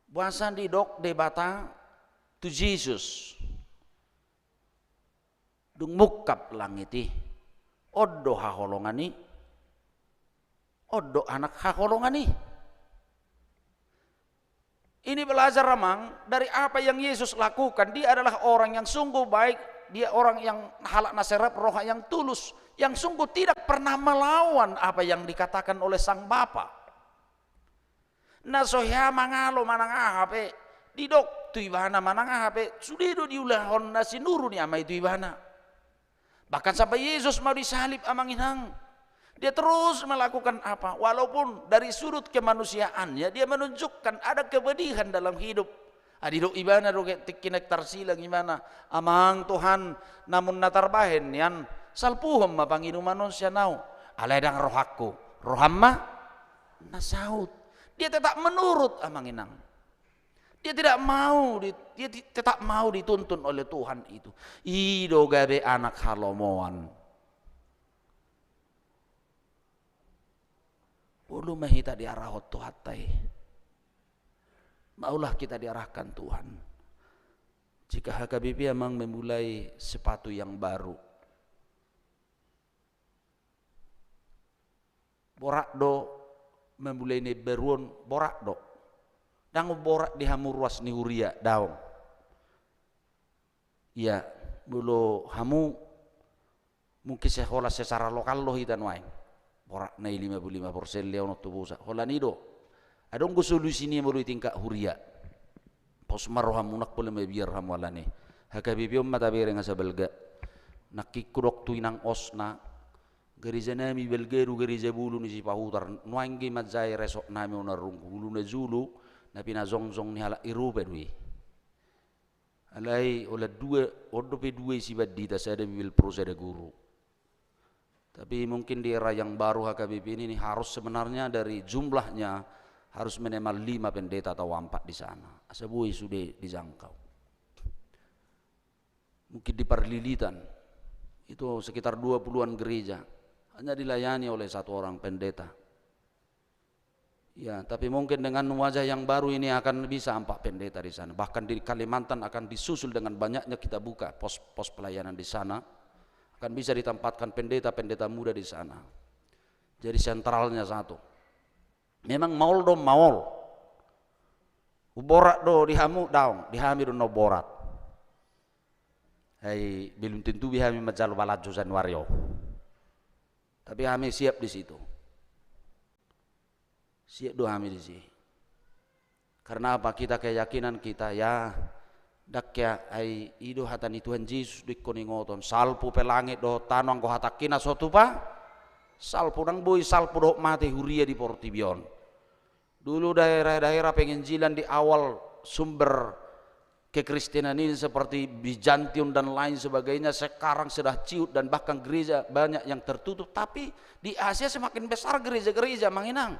Boasa didok Debata tu Jesus dung mungkap langit i, on do haholongan i, on do anak haholongan i. Ini belajar, amang, dari apa yang Yesus lakukan. Dia adalah orang yang sungguh baik, dia orang yang halak na serep, roha yang tulus, yang sungguh tidak pernah melawan apa yang dikatakan oleh sang bapa. Na so hea mangalo manang aha pe, didok tu ibana manang aha pe, sude do diulahon na sinuru ni ama i tu ibana. Bahkan sampai Yesus mau disalib, amang inang. Dia terus melakukan apa? Walaupun dari sudut kemanusiaannya, dia menunjukkan ada kepedihan dalam hidup. Ai didok ibana do tingki naeng tarsilang ibana, Amang Tuhan, namun na tarbahen nian, salpuhon ma panginuman on sian ahu. Alai ndang rohangku, roham ma na saut. Dia tetap menurut, amang inang. Dia tidak mau di, dia ti-, tetap mau dituntun oleh Tuhan itu. I do gabe anak halomoan. Olo ma hita diarahon Tuhanta i. Maulah kita diarahkan Tuhan. Jika H K B P, amang, memulai sepatu yang baru. Borat do memulai na imbaru on, borat do. Ndang borat di hamu ruas ni huria, daong. Ia, molo hamu mungkin sekolah secara lokal do hita nuaeng. Borat na i lima puluh lima persen lehonon tu pusat. Holan i do. Adong do solusi ni molo di tingkat huria. Pos ma rohamu nang pola mabiar hamu alani. H K B P on ma tabereng asa balga. Nangkin hudok tu inang osna. Gareja nami balga do gareja bulu ni Sipahutar. Nuaeng ge manjae resort nami on arrungku. Hulu na julu, na pinajongjong ni halak Eropa do i. Alai holan dua, on dope dua isi bandita, sada bibelvrouw sada guru. Tapi mungkin di era yang baru H K B P ini, ini harus sebenarnya dari jumlahnya harus minimal lima pendeta atau empat di sana. Asa boi sude dijangkau. mungkin di Parlilitan, itu sekitar dua puluhan gereja, hanya dilayani oleh satu orang pendeta. Ya, tapi mungkin dengan wajah yang baru ini akan bisa empat pendeta di sana. Bahkan di Kalimantan akan disusul dengan banyaknya kita buka pos-pos pelayanan di sana. Akan bisa ditempatkan pendeta-pendeta muda di sana. Jadi sentralnya satu. Memang maol do maol. Umborat do di hamu? Daong, di hami do na umborat. Ai belum tentu be hami manjalo balanjo Januari on. Tapi hami siap di situ. Siap do hami disi. Karena apa? Kita keyakinan kita, ya, ndang hea, ai i do hata ni Tuhan Jesus do ingkon ingoton: Salpu pe langit dohot tano, anggo hatangki na so tupa. Salpu, ndang boi salpu dohot mate huria di portibi on. Dulu daerah-daerah penginjilan di awal sumber kekristenan ini seperti Bizantium dan lain sebagainya, sekarang sudah ciut dan bahkan gereja banyak yang tertutup, tapi di Asia semakin besar gereja-gereja, Amang Inang.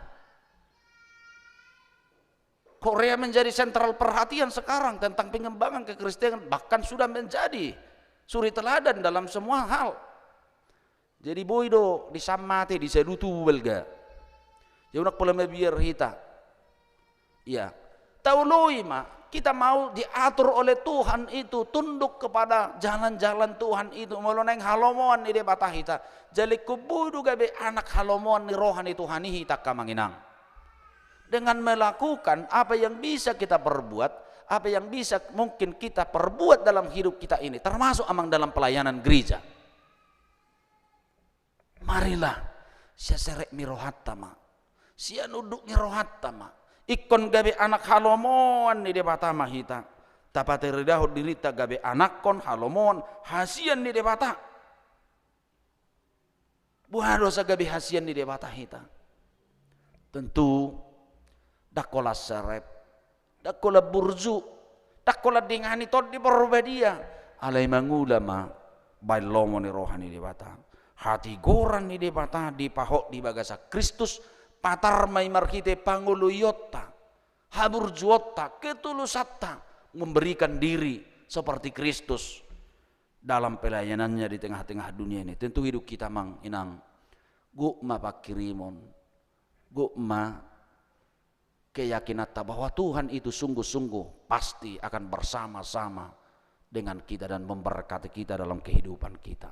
Korea menjadi sentral perhatian sekarang tentang pengembangan kekristenan, bahkan sudah menjadi suri teladan dalam semua hal. Jadi boi do di san mate, di san tubu balga. Jadi unang pola mabiar hita. Iya. Taoloi ma, kita mau diatur oleh Tuhan itu, tunduk kepada jalan-jalan Tuhan itu, molo naeng halomoan ni Debata hita. Jala ingkon boi do gabe anak halomoan ni roha ni Tuhan i hita, Amang Inang. Dengan melakukan apa yang bisa kita perbuat, apa yang bisa mungkin kita perbuat dalam hidup kita ini, termasuk, Amang, dalam pelayanan gereja. Marilah, sian serep ni rohanta ma, sian unduk ni rohanta ma, ingkon gabe anak halomoan ni Debata ma hita. Tapataridahon dirinta gabe anakkon, halomoan, hasian ni Debata. Boha do asa gabe hasian ni Debata hita? Tentu, ndang holan serep, ndang holan burju, ndang holan dengani Tondi Porbadia. Alai mangula ma baen lomo ni roha ni Debata. Hatigoran ni Debata dipahot di bagasan Kristus, patar ma i marhite pangoloionta, haburjuonta, ketulusanta, memberikan diri seperti Kristus dalam pelayanannya di tengah-tengah dunia ini. Tentu hidup kita, Amang Inang, gok ma pangkirimon, gok ma keyakinanta bahwa Tuhan itu sungguh-sungguh pasti akan bersama-sama dengan kita dan memberkati kita dalam kehidupan kita.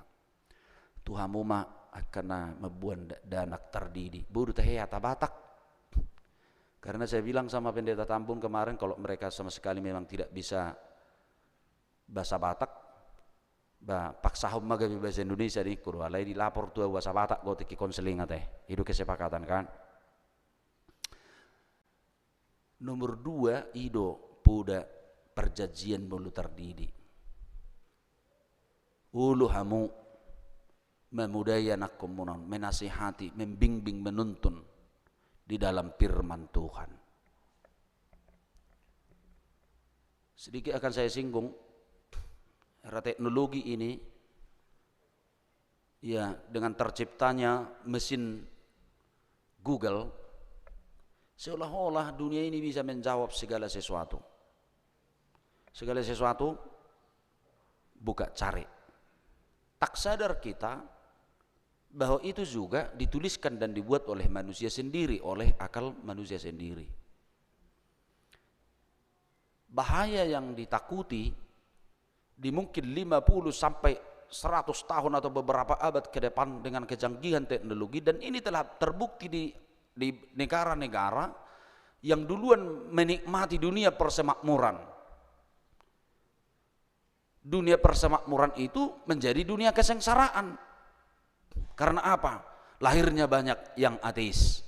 Tu hamu ma angka na mamboan dakdanak tardidi. Boi do tahe hata Batak. Karena saya bilang sama Pendeta Tambun kemarin, kalau mereka sama sekali memang tidak bisa bahasa Batak, ba, paksahon ma gabe bahasa Indonesia, ningku do, alai dilapor tu ahu bahasa Batak, gok tingki konseling ate. I do kesepakatan, kan? Nomor dua, i do poda perjanjian molo tardidi. Olo hamu mamodai anakkonmuna on, menasihati, membimbing, menuntun di dalam firman Tuhan. Sedikit akan saya singgung, era teknologi ini, ya, dengan terciptanya mesin Google, seolah-olah dunia ini bisa menjawab segala sesuatu. Segala sesuatu, buka, cari. Tak sadar kita bahwa itu juga dituliskan dan dibuat oleh manusia sendiri, oleh akal manusia sendiri. Bahaya yang ditakuti di mungkin lima puluh sampai seratus tahun atau beberapa abad ke depan dengan kecanggihan teknologi, dan ini telah terbukti di, di negara-negara yang duluan menikmati dunia persemakmuran. Dunia persemakmuran itu menjadi dunia kesengsaraan. Karena apa? Lahirnya banyak yang ateis.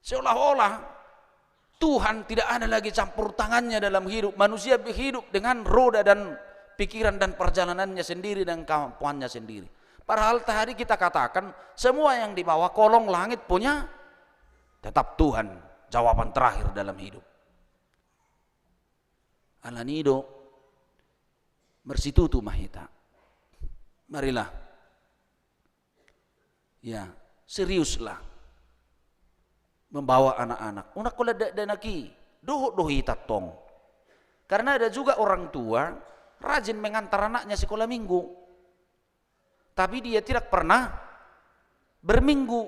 Seolah-olah Tuhan tidak ada lagi campur tangannya dalam hidup. Manusia hidup dengan roda dan pikiran dan perjalanannya sendiri dan kemampuannya sendiri. Padahal tadi kita katakan, semua yang di bawah kolong langit punya, tetap Tuhan jawaban terakhir dalam hidup. Alani i do, marsitutu ma hita. Marilah. Ya, seriuslah membawa anak-anak. Unang holan dakdanak i, dohot do hita tong. Karena ada juga orang tua rajin mengantar anaknya sekolah minggu, tapi dia tidak pernah berminggu.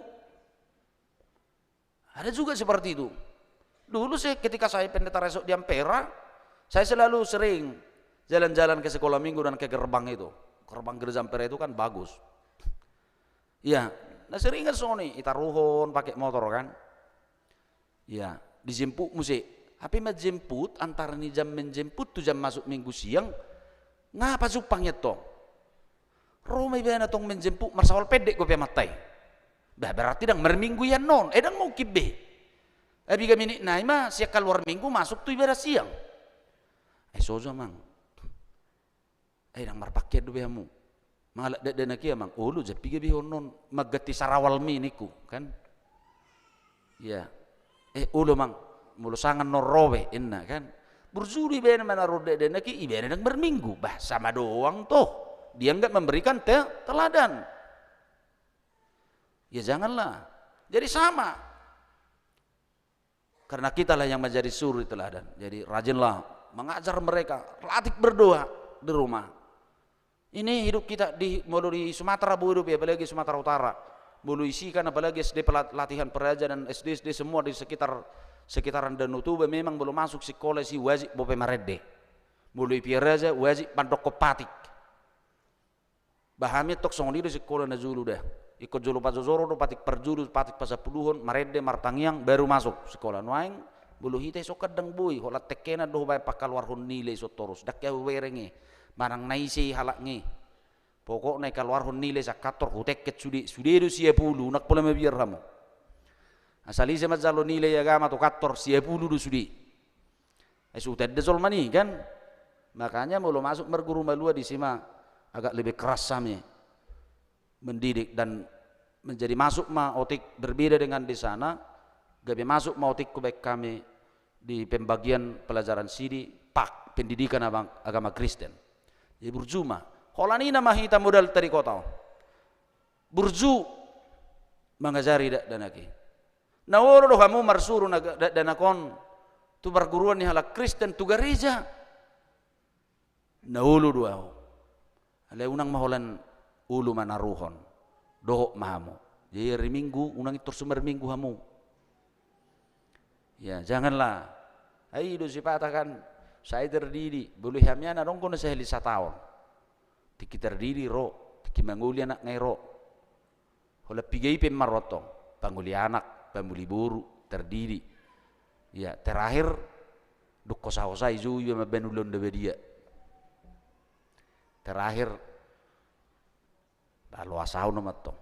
Ada juga seperti itu. Dulu saya, ketika saya pendeta resort di Ampera, saya selalu sering jalan-jalan ke sekolah minggu dan ke gerbang itu. Gerbang gereja Ampera itu kan bagus. Ya, na sering kan songon i, ditaruhon pakai motor kan. Ya, dijemput muse. Hape manjemput, antara ni jam manjemput tu jam masuk minggu siang, nga pajumpang i antong. Ro ma ibana tong manjemput, marsahol pendek dope amanta i. Bah, berarti ndang marminggu i annon, eh, ndang mungkin be. Ai piga menit nai ma sian kaluar minggu masuk tu ibadah siang. Ai sojo, Amang. Ai ndang marpakean dope hamu. Mangalap dakdanak i, Amang. Olo, jam piga be ho annon? Mangganti sarawalmi, ningku, kan? Iya. Eh, olo, Amang. Molo sanga annon ro be, inna, kan? Burju do ibana manaruhon dakdanak i, ibana ndang marminggu. Bah, sama doang toh. Dia nggak memberikan te-, teladan. Ya janganlah. Jadi sama. Karena kitalah yang menjadi suri teladan. Jadi rajinlah mengajar mereka, latih berdoa di rumah. Ini hidup kita di, molo di Sumatera boi dope, apalagi Sumatera Utara. Molo isi kan, apalagi S D pelat-, latihan Peraja dan S D S D semua di sekitar, sekitaran Danau Toba, memang molo masuk sikola isi wajib dope marende. Molo i Peraja wajib mandokkon patik. Bah, hami antong songon i do sikola na jolo da. Ingkon jolo pajojoro do, patik parjolo, patik pasampuluhon, marende, martangiang, baru masuk sikola. Nuaeng molo hita i so kan ndang boi, holan tengkenan do hubaen pangkaluarhon nilai i so torus. Ndang hea hubereng i, manang na ise i halak i. Pokokna i kaluarhon nilai sian kantor, hutengken sude, sude do sia pulu, ndang pola mabiar hamu. Asal ise manjalo nilai agama tu kantor, sia pulu do sude. Ai so tanda jolma i, kan? Makanya molo masuk marguru malua, disi ma agak lebih keras hami mendidik dan menjadi masuk ma otik berbeda dengan di sana, gabe masuk ma otik hubaen hami di pembagian pelajaran sidi, pak, pendidikan abang, agama Kristen. Jadi burju ma. Holan i nama hita modalta di kota on. Burju mangajari dakdanak i. Na olo do hamu marsuru na ga-, dakdanak on tu parguruan ni halak Kristen, tu gareja? Na olo do ahu. Alai unang ma holan olo manaruhon. Dohot ma hamu. Jadi ari Minggu, unang intor so marminggu hamu. Ya, janganlah. Ai i do sipata kan, sai tardidi. Molo hami an adong do na sahali sataon. Tingki tardidi ro, tingki mangoli anakna i ro. Holan piga i pe marroha antong, pangoli anak, pamuli boru, tardidi. Ya, terakhir, dung hosa-hosa i jou iba mambaen ulaon na badia. Terakhir, lalu asau nama antong.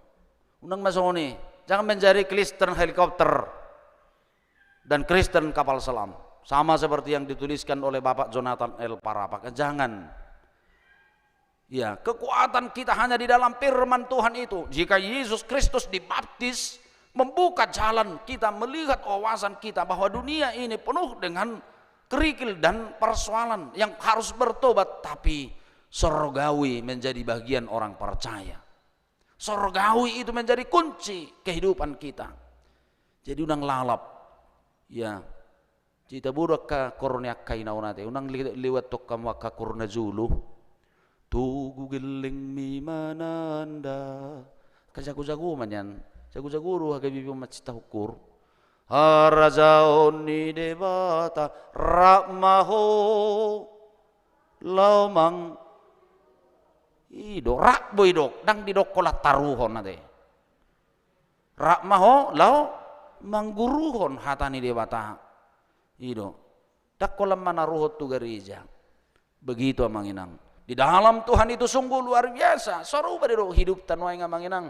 Unang ma songon i, jangan menjadi Kristen helikopter dan Kristen kapal selam. Sama seperti yang dituliskan oleh Bapak Jonathan L. Parapak. Jangan. Ya, kekuatan kita hanya di dalam firman Tuhan itu. Jika Yesus Kristus dibaptis, membuka jalan kita, melihat wawasan kita bahwa dunia ini penuh dengan kerikil dan persoalan yang harus bertobat, tapi sorgawi menjadi bagian orang percaya. Sorgawi itu menjadi kunci kehidupan kita. Jadi unang lalap. Ya. Jadi tabo do angka koor ni angka ina on ate, unang le-, lewat tong hamu angka koor na jolo. Togu gellengmi mananda. Angka jago-jago ma nian. Jago-jago do HKBP on mancinta hon koor. Harajaon ni Debata, rap ma ho. Laho mang-, i do, rap do i do, ndang didok holan taruhon ate. Rap ma ho, laho mangguruhon hata ni Debata. I do. Ndang holan manaruhon tu gareja. Begitu, Amang Inang. Di dalam Tuhan itu sungguh luar biasa. Sarupa do hidupta nuaeng, Amang Inang.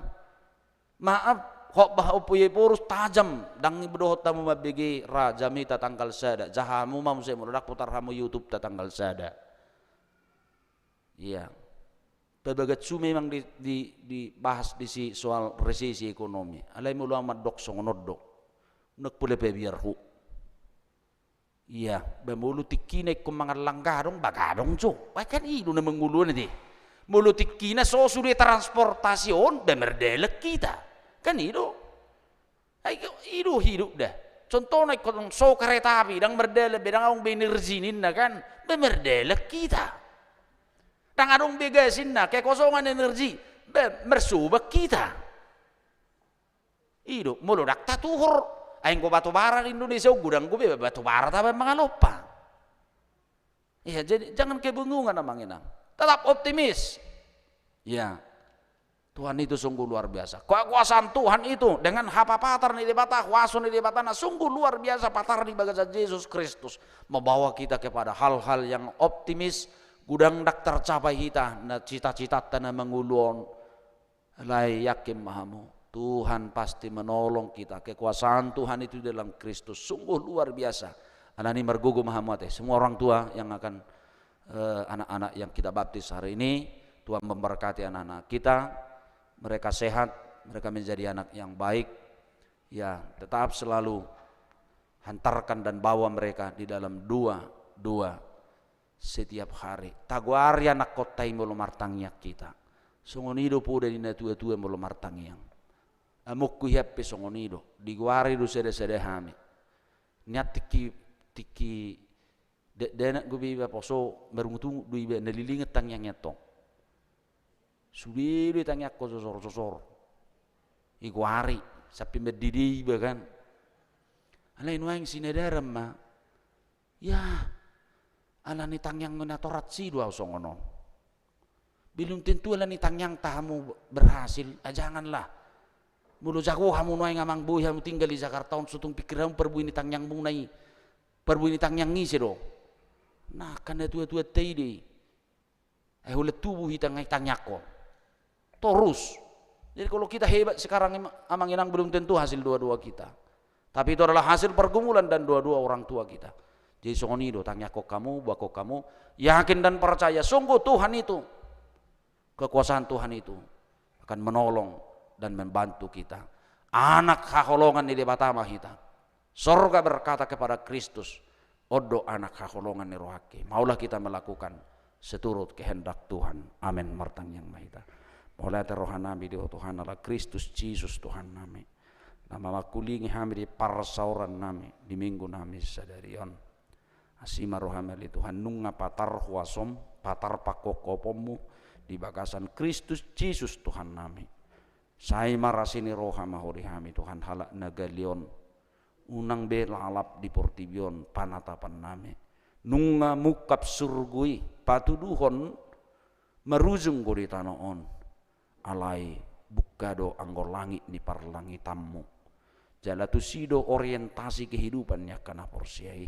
Maaf, khotbah Ompu Yephorus tajam, ndang dohot hamu mambege ra jamita tanggal sada, ja hamu ma muse molo ndang putar hamu YouTube-ta tanggal sada. Iya. Pabagatsu memang di, di, dibahas disi soal resesi ekonomi. Alai molo au mandok songon on do. Ndang pola pabiar ho. Iya, ba molo tingkina ingkon mangallang gadong, ba gadong jo. Ba kan i do na mangolu on ate. Molo tingkina so sude transportasi on, ba mardalan hita. Kan i do. Ai, i do hidup da. Contohna ingkon so kereta api, ndang mardalan be, ndang adong be energi ninna kan, be mardalan hita. Ndang adong be gas ninna, kekosongan energi, be marsoban hita. I do, molo ndang tatuhor, ai anggo batu bara di Indonesia on godang do be batu bara taba mangalompa. Iya, jadi jangan kebingungan, Amang Inang. Tetap optimis. Ya. Tuhan itu sungguh luar biasa. Kekuasaan Tuhan itu dengan hapapatar ni Debata, huaso ni Debata na sungguh luar biasa patar di bagasan Jesus Kristus. Membawa kita kepada hal-hal yang optimis, godang ndang tercapai hita, na cita-citata na mangolu on. Alai yakin ma hamu, Tuhan pasti menolong kita. Kekuasaan Tuhan itu di dalam Kristus sungguh luar biasa. Alani margogo ma hamu ate. Semua orang tua yang akan, eh, anak-anak yang kita baptis hari ini, Tuhan memberkati anak-anak kita, mereka sehat, mereka menjadi anak yang baik. Ya, tetap selalu hantarkan dan bawa mereka di dalam doa, doa setiap hari. Tagoari anakkonta i molo martangiang hita. Songon i do poda ni natua-tua molo martangiang. Amongku hian pe songon i do, digoari do sada-sada hami. Nian tingki, tingki dakdanak do be iba poso, marungut-ungut do iba, na lilingan tangiangna tong. Sude do itangiangkon sosor-sosor. Igoari, sampe mandede iba kan. Alai nuaeng sinadaran ma. Ya, alani tangiang na torang i do au songon on. Belum tentu alani tangiangta hamu berhasil, ah, janganlah. Molo jago hamu nuaeng, Amang, boi hamu tinggal di Jakarta on, so tung pingkir hamu parbue ni tangiangmuna i, parbue ni tangiang ise do? Na, angka natua-tuanta i do i. Ai holan tubu hita nga itangiangkon. Torus. Jadi kalau kita hebat sekarang, Amang Inang, belum tentu hasil doa-doa kita. Tapi itu adalah hasil pergumulan dan doa-doa orang tua kita. Jadi songon i do, tangiangkon hamu, boankon hamu, yakin dan percaya, sungguh Tuhan itu, kekuasaan Tuhan itu akan menolong dan membantu kita. Anak haholongan ni Debata ma hita. Sorga berkata kepada Kristus, "On do anak haholongan ni rohangki. Maulah kita melakukan seturut kehendak Tuhan." Amen. Martangiang ma hita. Mauliate rohanami di Ho Tuhan, ala Kristus Jesus Tuhannami, na mamangkulingi hami di parsaorannami di minggunami sadari on. Asi ma roham ale Tuhan, nunga patar huasom, patar pangkophopmu di bagasan Kristus Jesus Tuhannami. Sai marasi ni roha ma Ho di hami Tuhan, halak na gale on. Unang be lalap di portibi on panatapannami. Nunga mungkap surgo i patuduhon marujung do di tano on. Alai bungka do anggo langit ni parlangitanmu. Jala tusi do orientasi kehidupan ni angka na porsea i.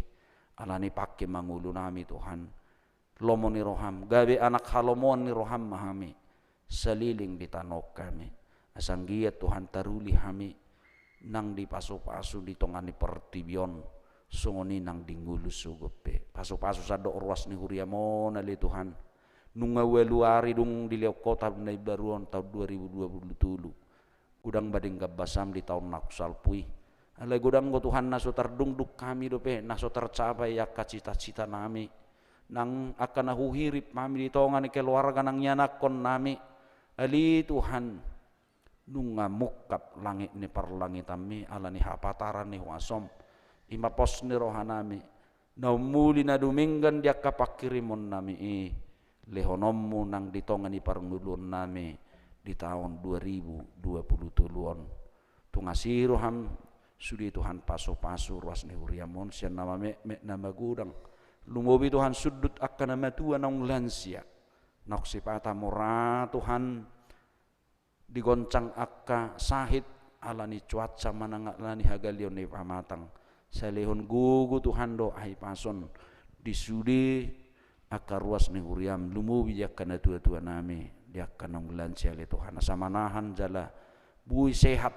Alani pangke ma ngolunami Tuhan. Lomo ni roham, gabe anak halomoan ni roham ma hami, saliling di tano on hami. Asa anggiat Tuhan taruli hami nang dipasupasu di tonga ni portibi on, songon i nang di ngolu sogot pe. Pasupasu sandok ruas ni huriam on ale Tuhan. Nunga ualu ari dung dilehon Ho tahun na imbaru on, tahun dua ribu dua puluh tolu. Godang ba denggan basam di taon na salpu i. Alai godang do Tuhan na so tardungdung hami dope, na so tarcapai angka cita-citanami. Nang angka na huhirip hami di tonga ni keluarga nang ianakkonnami. Ale Tuhan, nunga mungkap langit ni parlangitanmi, alani hapataran ni huasom. I ma pos ni rohanami. Na umuli na dumenggan di angka panghirimonnami i, lehononmu nang di tonga ni parngoluonnami di taon dua ribu dua puluh tolu on. Tung asi roham, sude Tuhan pasupasu ruas ni huriam on, sian na mametmet na magodang. Lumobi Tuhan sundut angka na matua naung lansia. Naung sipata mora Tuhan, digoncang angka sahit, alani cuaca manang alani hagaleon ni pamatang. Sai lehon gogo Tuhan dohot hahipason di sude angka ruas ni huriam, lumobi di angka natuatuanami, di angka naung lansia ale Tuhan. Asa manahan jala boi sehat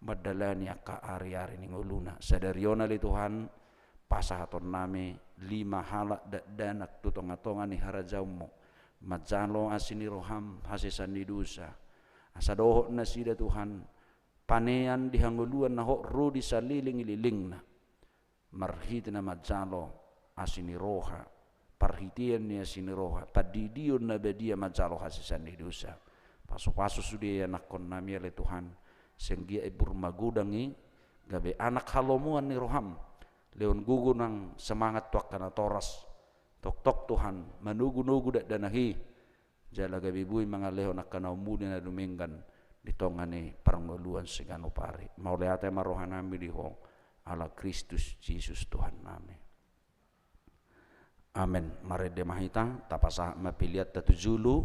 mandalani angka ariari ni ngoluna. Sadari on ale Tuhan, pasahatonnami lima halak dakdanak tu tongatonga ni harajaonmu, manjalo asi ni roham hasesaan ni dosa. Asa dohot nasida Tuhan, panean di hangoluan na hot ro di saleleng ni lelengna. Marhite na manjalo asi ni roha, parhitean ni asi ni roha, pandidion na badia manjalo hasesaan ni dosa. Pasupasu sude ianakkonnami ale Tuhan, sai anggiat imbur magodang i, gabe anak halomoan ni roham, lehon gogo nang semangat tu angka natoras, tongtong Tuhan, manogunogu dakdanak i, jala gabe boi mangalehon angka na umuli na dumenggan di tonga ni parngoluan siganup ari. Mauliate ma rohanami di Ho, ala Kristus Jesus Tuhannami. Amen. Marende ma hita, tapasahat ma peleanta tu julu,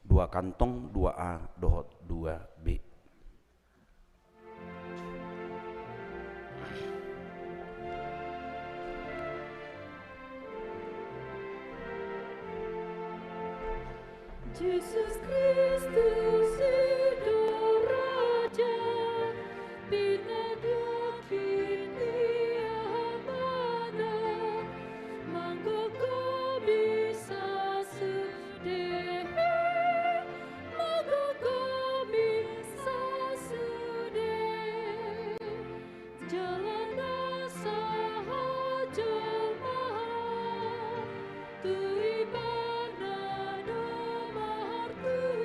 dua kantong, dua A dohot dua B. Jesus Kristus i do Raja, pinadua ni Amana, manggogomi sasude, manggogomi sasude. Jala na sahat jolma tu Ibana do martuhan,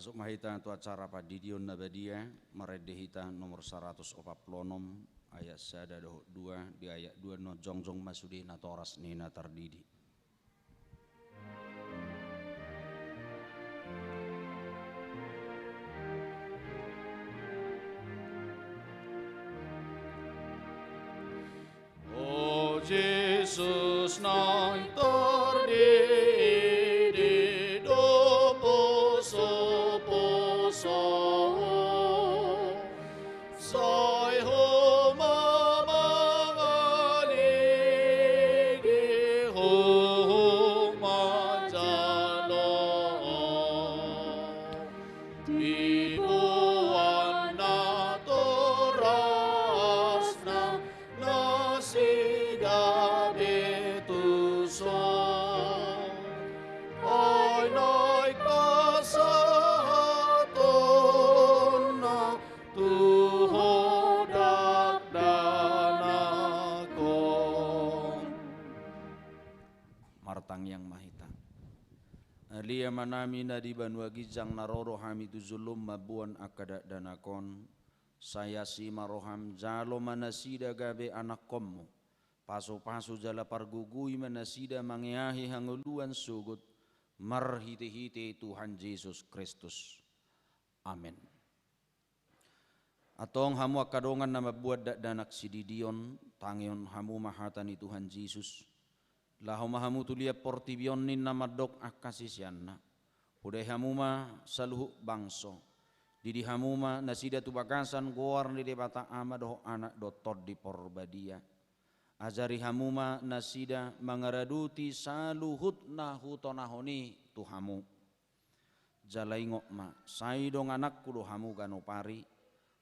Masuk ma hita tu acara pandidion na badia, marende hita nomor saratus opat pulu onom, ayat sada dohot dua, di ayat dua na jongjong ma sude natoras ni na tardidi. O Jesus, naeng tardidi do posoposo. Sai Ho ma mangalehon, Ho ma manjalo. Diboan natorasna nasida be tuson. Ai naeng pasahatonna tu Ho dakdanak on. Martangiang ma hita. Ale Amanami na di banua ginjang, na ro do hami tu jolom mamboan angka dakdanak on. Sai asi ma roham, jalo ma nasida gabe anakkonmu. Pasupasu jala pargogoi ma nasida mangeahi hangoluan sogot, marhitehite Tuhan Jesus Kristus. Amen. Antong hamu angka dongan na mamboan dakdanak sididion, tangihon hamu ma hata ni Tuhan Jesus. Laho ma hamu tu liat portibi on ninna mandok angka siseanna. Podai hamu ma saluhut bangso. Didi hamu ma nasida tu bagasan goar ni Debata Ama dohot Anak dohot Tondi Porbadia. Ajari hamu ma nasida mangaradoti saluhut na hutonahon i tu hamu. Jala ingot ma, sai dongananku do hamu ganup ari,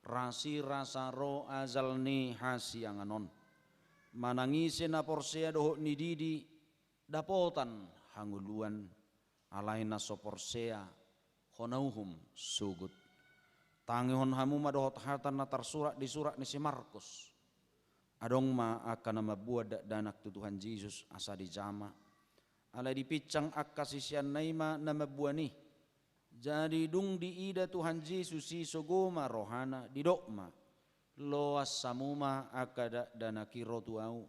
rasirasa ro ajal ni hasiangan on. Manang ise na porsea dohot nididi, dapotan hangoluan, alai na so porsea, hona uhum sogot. Tangihon hamu ma dohot hata na tarsurat di surat ni si Markus. Adong ma angka na mamboan dakdanak tu Tuhan Jesus asa dijama. Alai dipinsang angka siseanna i ma na mamboan i. Jadi dung diida Tuhan Jesus i sogo ma rohana, didok ma, loas hamu ma angka dakdanak i ro tu ahu.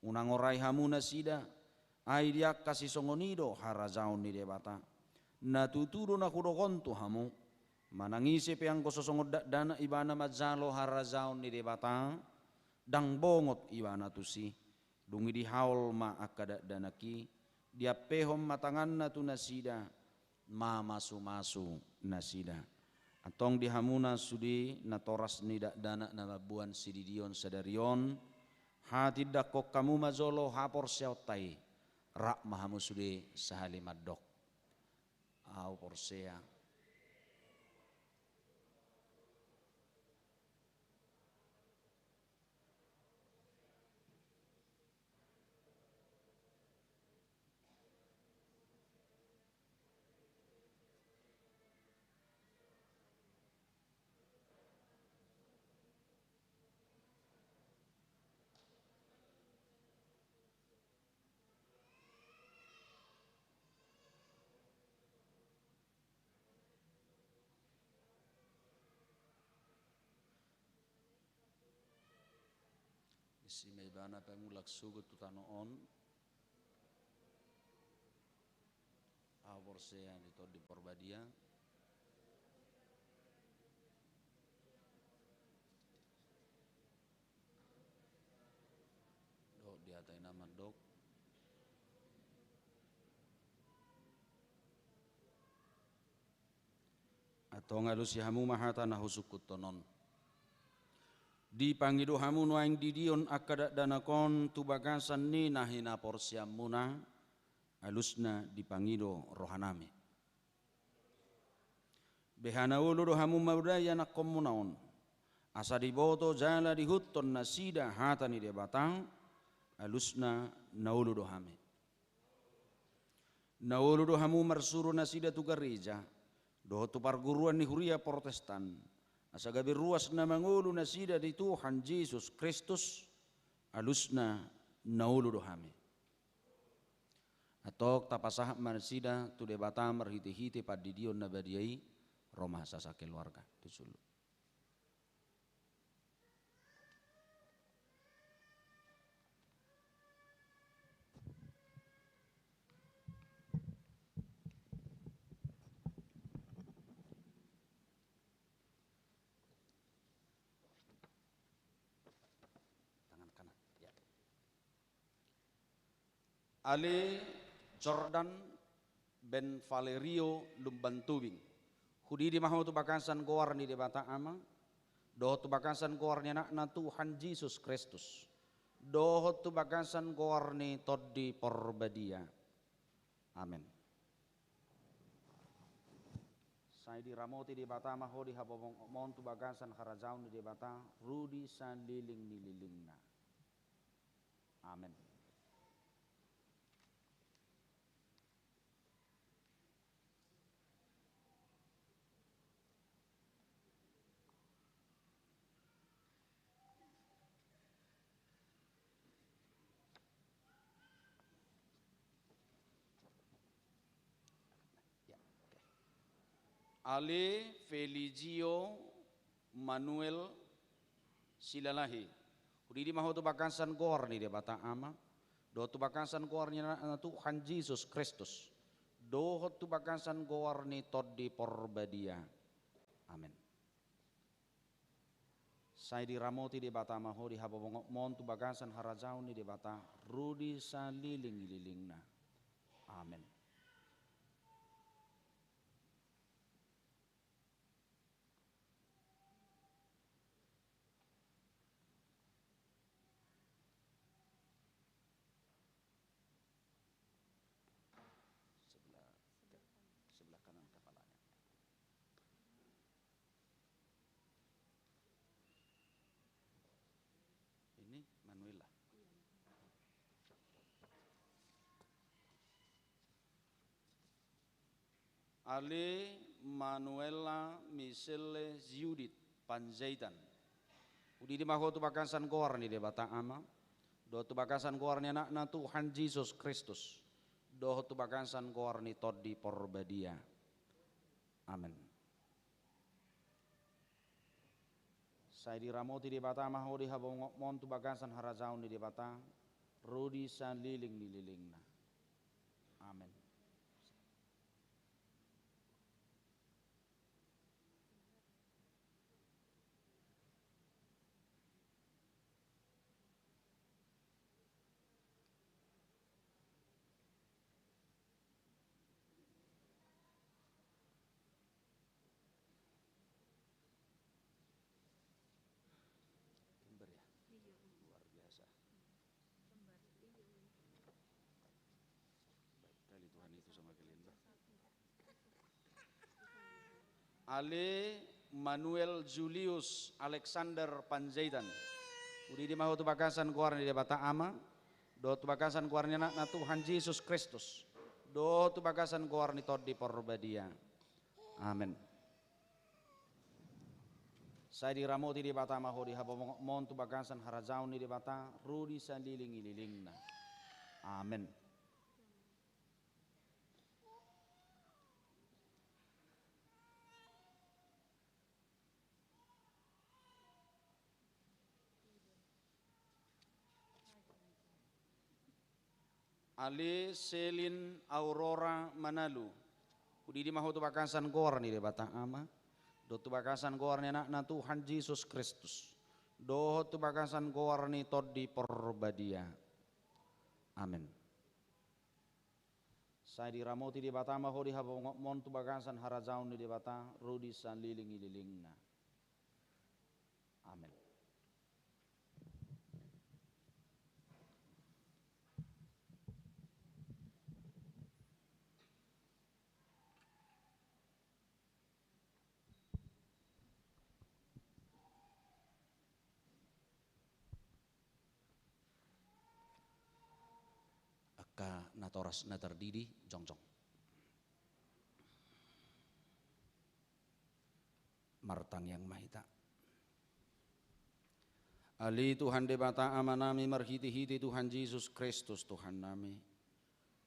Unang orai hamu nasida, ai di angka sisongon i do harajaon ni Debata. Na tutu do na hudok on tu hamu. Manang ise pe anggo so songon dakdanak ibana manjalo harajaon ni Debata, ndang bongot ibana tusi. Dung i dihaol ma angka dakdanak i, diampehon ma tanganna tu nasida, mamasumasu nasida. Antong di hamuna sude natoras ni dakdanak na mamboan sididion sadari on, hatindangkon hamu ma jolo haporseaonta i, rap ma hamu sude sahali mandok. Ahu porsea. Disi ma ibana pe mulak sogot tu tano on. Ahu porsea di Tondi Porbadia. Dohot di hata i na mandok. Antong alusi hamu ma hata na husungkunhon on. Dipangido hamu nuaeng didion angka dakdanak on tu bagasan ni na hinaporseaonmuna, alusna dipangido rohanami. Beha na olo do hamu mamodai anakkonmuna on, asa diboto jala diihuthon nasida hata ni Debata, alusna na olo do hami. Na olo do hamu marsuru nasida tu gareja, dohot tu parguruan ni huria Protestan, asa gabe ruas na mangolu nasida di Tuhan Jesus Kristus, alusna na olo do hami. Antong tapasahat ma nasida tu Debata marhitehite pandidion na badia i, ro ma sasakeluarga tu jolo. Tangan kanan, ya. Ale Jordan ben Valerio Lumban Tubing. Hudidi ma ho tu bagasan goar ni Debata Ama, dohot tu bagasan goar ni Anakna Tuhan Jesus Kristus, dohot tu bagasan goar ni Tondi Porbadia. Amen. Sai diramoti Debata ma ho di habobongonmon tu bagasan harajaon ni Debata, rudi saleleng ni lelengna. Amen. Ya, oke. Ale Feligio Manuel Silalahi. Hudidi ma ho tu bagasan goar ni Debata Ama, dohot tu bagasan goar ni Anakna Tuhan Jesus Kristus, dohot tu bagasan goar ni Tondi Porbadia. Amen. Sai diramoti Debata ma ho di habobongonmon tu bagasan harajaon ni Debata, rudi saleleng ni lelengna. Amen. Sebelah, sebelah kanan kepalanya. Ini Manuela. Ale Manuela Michelle Judith Panjaitan. Hudidi ma ho tu bagasan goar ni Debata Ama, dohot tu bagasan goar ni Anakna Tuhan Jesus Kristus, dohot tu bagasan goar ni Tondi Porbadia. Amen. Sai diramoti Debata ma ho di habobongonmon tu bagasan harajaon ni Debata, rudi saleleng ni lelengna. Amen. Kembar ya? Iya. Luar biasa. Kembar. Iya. Baik kali Tuhan itu sama kalian, Bah. Ale Manuel Julius Alexander Panjaitan. Hudidi ma ho tu bagasan goar ni Debata Ama, dohot tu bagasan goar ni Anakna Tuhan Jesus Kristus, dohot tu bagasan goar ni Tondi Porbadia. Amen. Sai diramoti Debata ma ho di habobongonmon tu bagasan harajaon ni Debata, rudi saleleng ni lelengna. Amen. Ale Selin Aurora Manalu. Hudidi ma ho tu bagasan goar ni Debata Ama, dohot tu bagasan goar ni Anakna Tuhan Jesus Kristus, dohot tu bagasan goar ni Tondi Porbadia. Amen. Sai diramoti Debata ma ho di habobongonmon tu bagasan harajaon ni Debata, rudi saleleng ni lelengna. Amen. Angka natoras na tardidi, jongjong. Martangiang ma hita. Ale Tuhan Debata Amanami, marhitehite Tuhan Jesus Kristus Tuhannami,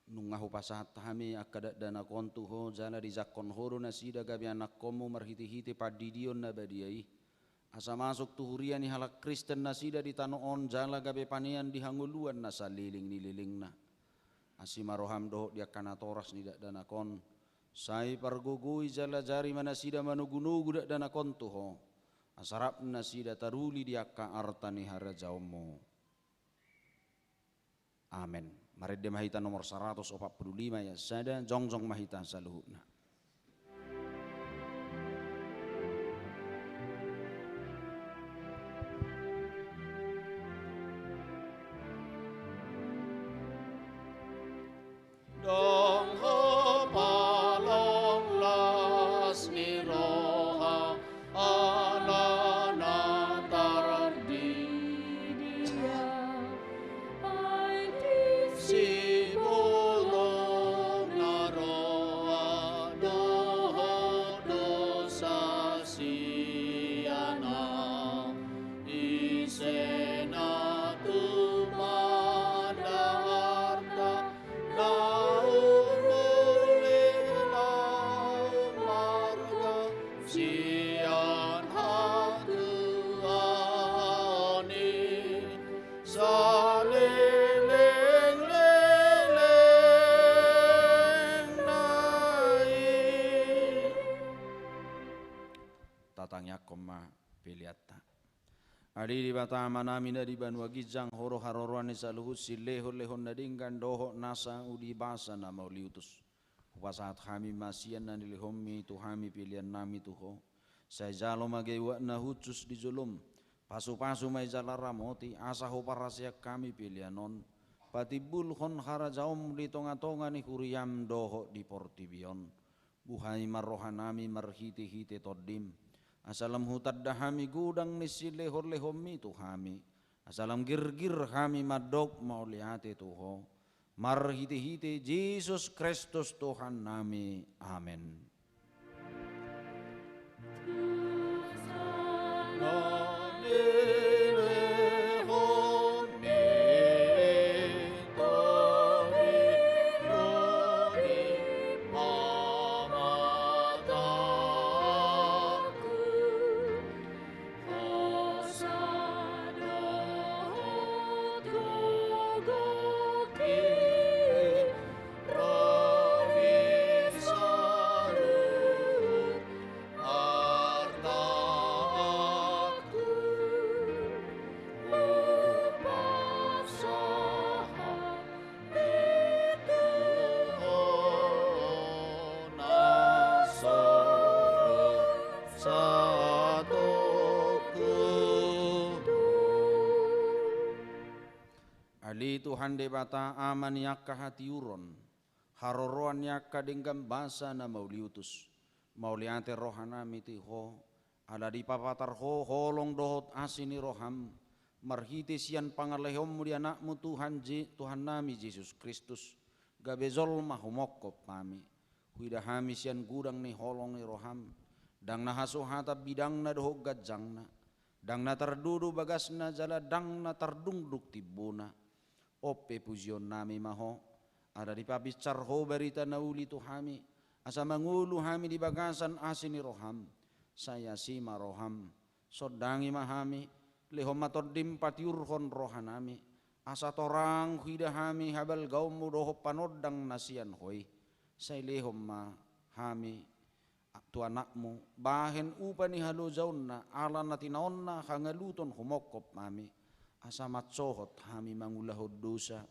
Nunga hupasahat hami angka dakdanak on tu Ho, jala dijangkon Ho do nasida gabe anakkonmu marhitehite pandidion na badia i. Asa masuk tu huria ni halak Kristen nasida di tano on, jala gabe panean di hangoluan na saleleng ni lelengna. Asi ma roham dohot di angka natoras ni dakdanak on, sai pargogoi jala ajari ma nasida manogunogu dakdanak on tu Ho, asa rap nasida taruli di angka arta ni harajaonmu. Amen. Marende ma hita nomor saratus opat pulu lima ayat sada, jongjong ma hita saluhutna. Ndang hapalong las ni roha ala na tardidia. Ai di sibolong na roa dohot dosa sian au, ise na tumanda arta na umuli lau marga sian hatuaon i salelenglelengna i. Tatangiangkon ma peleanta. Ale Debata Amanami na di banua ginjang, Ho do haroroan ni saluhut silehonlehon na denggan dohot nasa uli basa na mauliutus. Hupasahat hami ma sian na nilehonmi tu hami peleannami tu Ho. Sai jalo ma gabe uap na hushus di jolom. Pasupasu ma i jala ramoti, asa huparhaseang hami pelean on patimbulhon harajaonmu di tongatonga ni huriam dohot di portibi on. Buhai ma rohanami marhitehite Tondim, asa lam hutanda hami godang ni silehonlehonmi tu hami, asa lam girgir hami mandok mauliate tu Ho, marhitehite Jesus Kristus Tuhannami. Amen. Ale Tuhan Debata, Ama ni angka hatiuron, haroroan ni angka denggan basa na mauliutus, mauliate rohanami tu Ho, ala dipapatar Ho holong dohot asi ni roham, marhite sian pangalehonmu di Anakmu Tuhan Je-, Tuhannami Jesus Kristus, gabe jolma humongkop hami. Huida hami sian godang ni holong ni roham, ndang na hasuhatan bidangna dohot ganjangna, ndang na tardodo bagasna jala ndang na tardungdung timbona. On pe pujionnami ma Ho, ala dipabinsar Ho barita na uli tu hami, asa mangolu hami di bagasan asi ni roham. Sai asi ma roham, sondangi ma hami, lehon ma Tondim patiurhon rohanami, asa torang huida hami habalgaonmu dohot panondang na sian Ho i. Sai lehon ma hami tu Anakmu, bahen upa ni halojaonna, ala na tinaonna hangaluton humongkop hami, asa mansohot hami mangulahon dosa,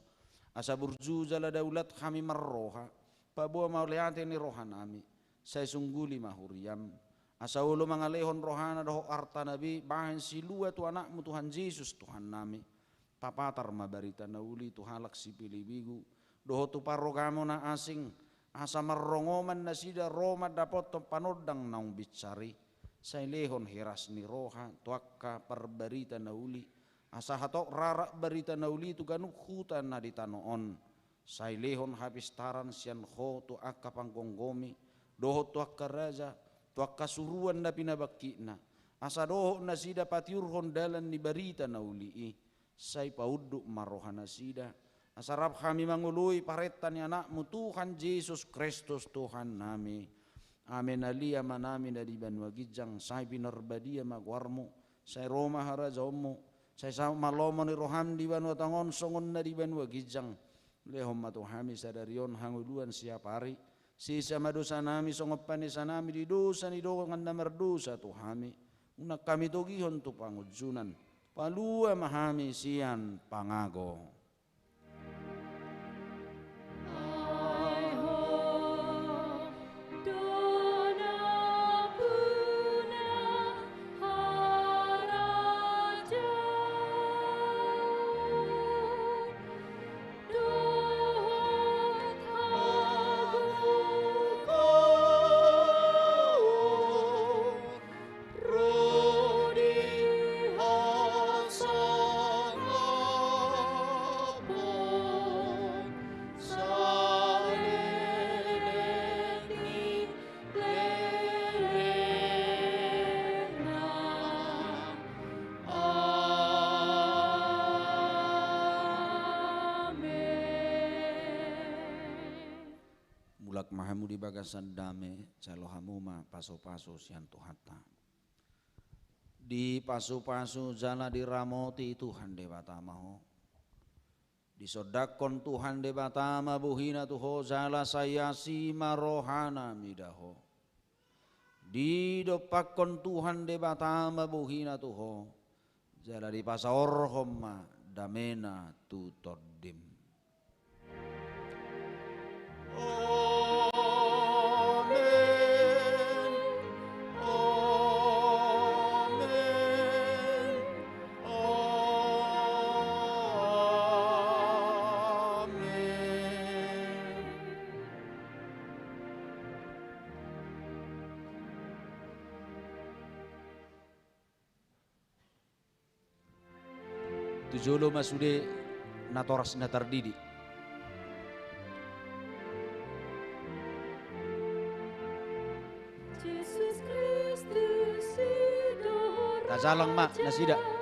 asa burju jala daulat hami marroha, paboa mauliate ni rohanami, sai sungguli ma huriam, asa olo mangalehon rohana dohot artana be bahen silua tu Anakmu Tuhan Jesus Tuhannami. Papatar ma barita na uli tu halak sipelebegu, dohot tu parugamo na asing, asa marrongoman nasida ro mandapothon panondang naung binsar i. Sai lehon heras ni roha tu angka parbarita na uli, asa hatop rarak barita na uli tu ganup huta na di tano on. Sai lehon hapistaran sian Ho tu angka panggomgomi, dohot tu angka raja, tu angka suruan na pinabangkitna, asa dohot nasida patiurhon dalan ni barita na uli i. Sai paunduk ma rohanasida, Asa rap hami mangoloi parenta ni Anakmu Tuhan Jesus Kristus Tuhannami. Amen. Ale Amanami na di banua ginjang, sai pinarbadia ma goarmu, sai ro ma harajaonmu, sai saut ma lomo ni roham di banua tonga on songon na di banua ginjang. Lehon ma tu hami sadari on hangoluan siapari. Sesa ma dosanami songon panesanami di dosa ni dongan na mardosa tu hami. Unang hami togihon tu pangunjunan. Palua ma hami sian pangago. Mulak ma hamu di bagasan dame, jalo hamu ma pasupasu sian Tuhanta. Dipasupasu jala diramoti Tuhan Debata ma ho. Disondangkon Tuhan Debata ma bohina tu ho jala sai asi ma rohana mida ho. Didompakkon Tuhan Debata ma bohina tu ho jala dipasaorhon ma damena tu tondim. Amen. Amen. Amen. Tu jolo ma sude natoras na tardidi. Tajalang ma nasida.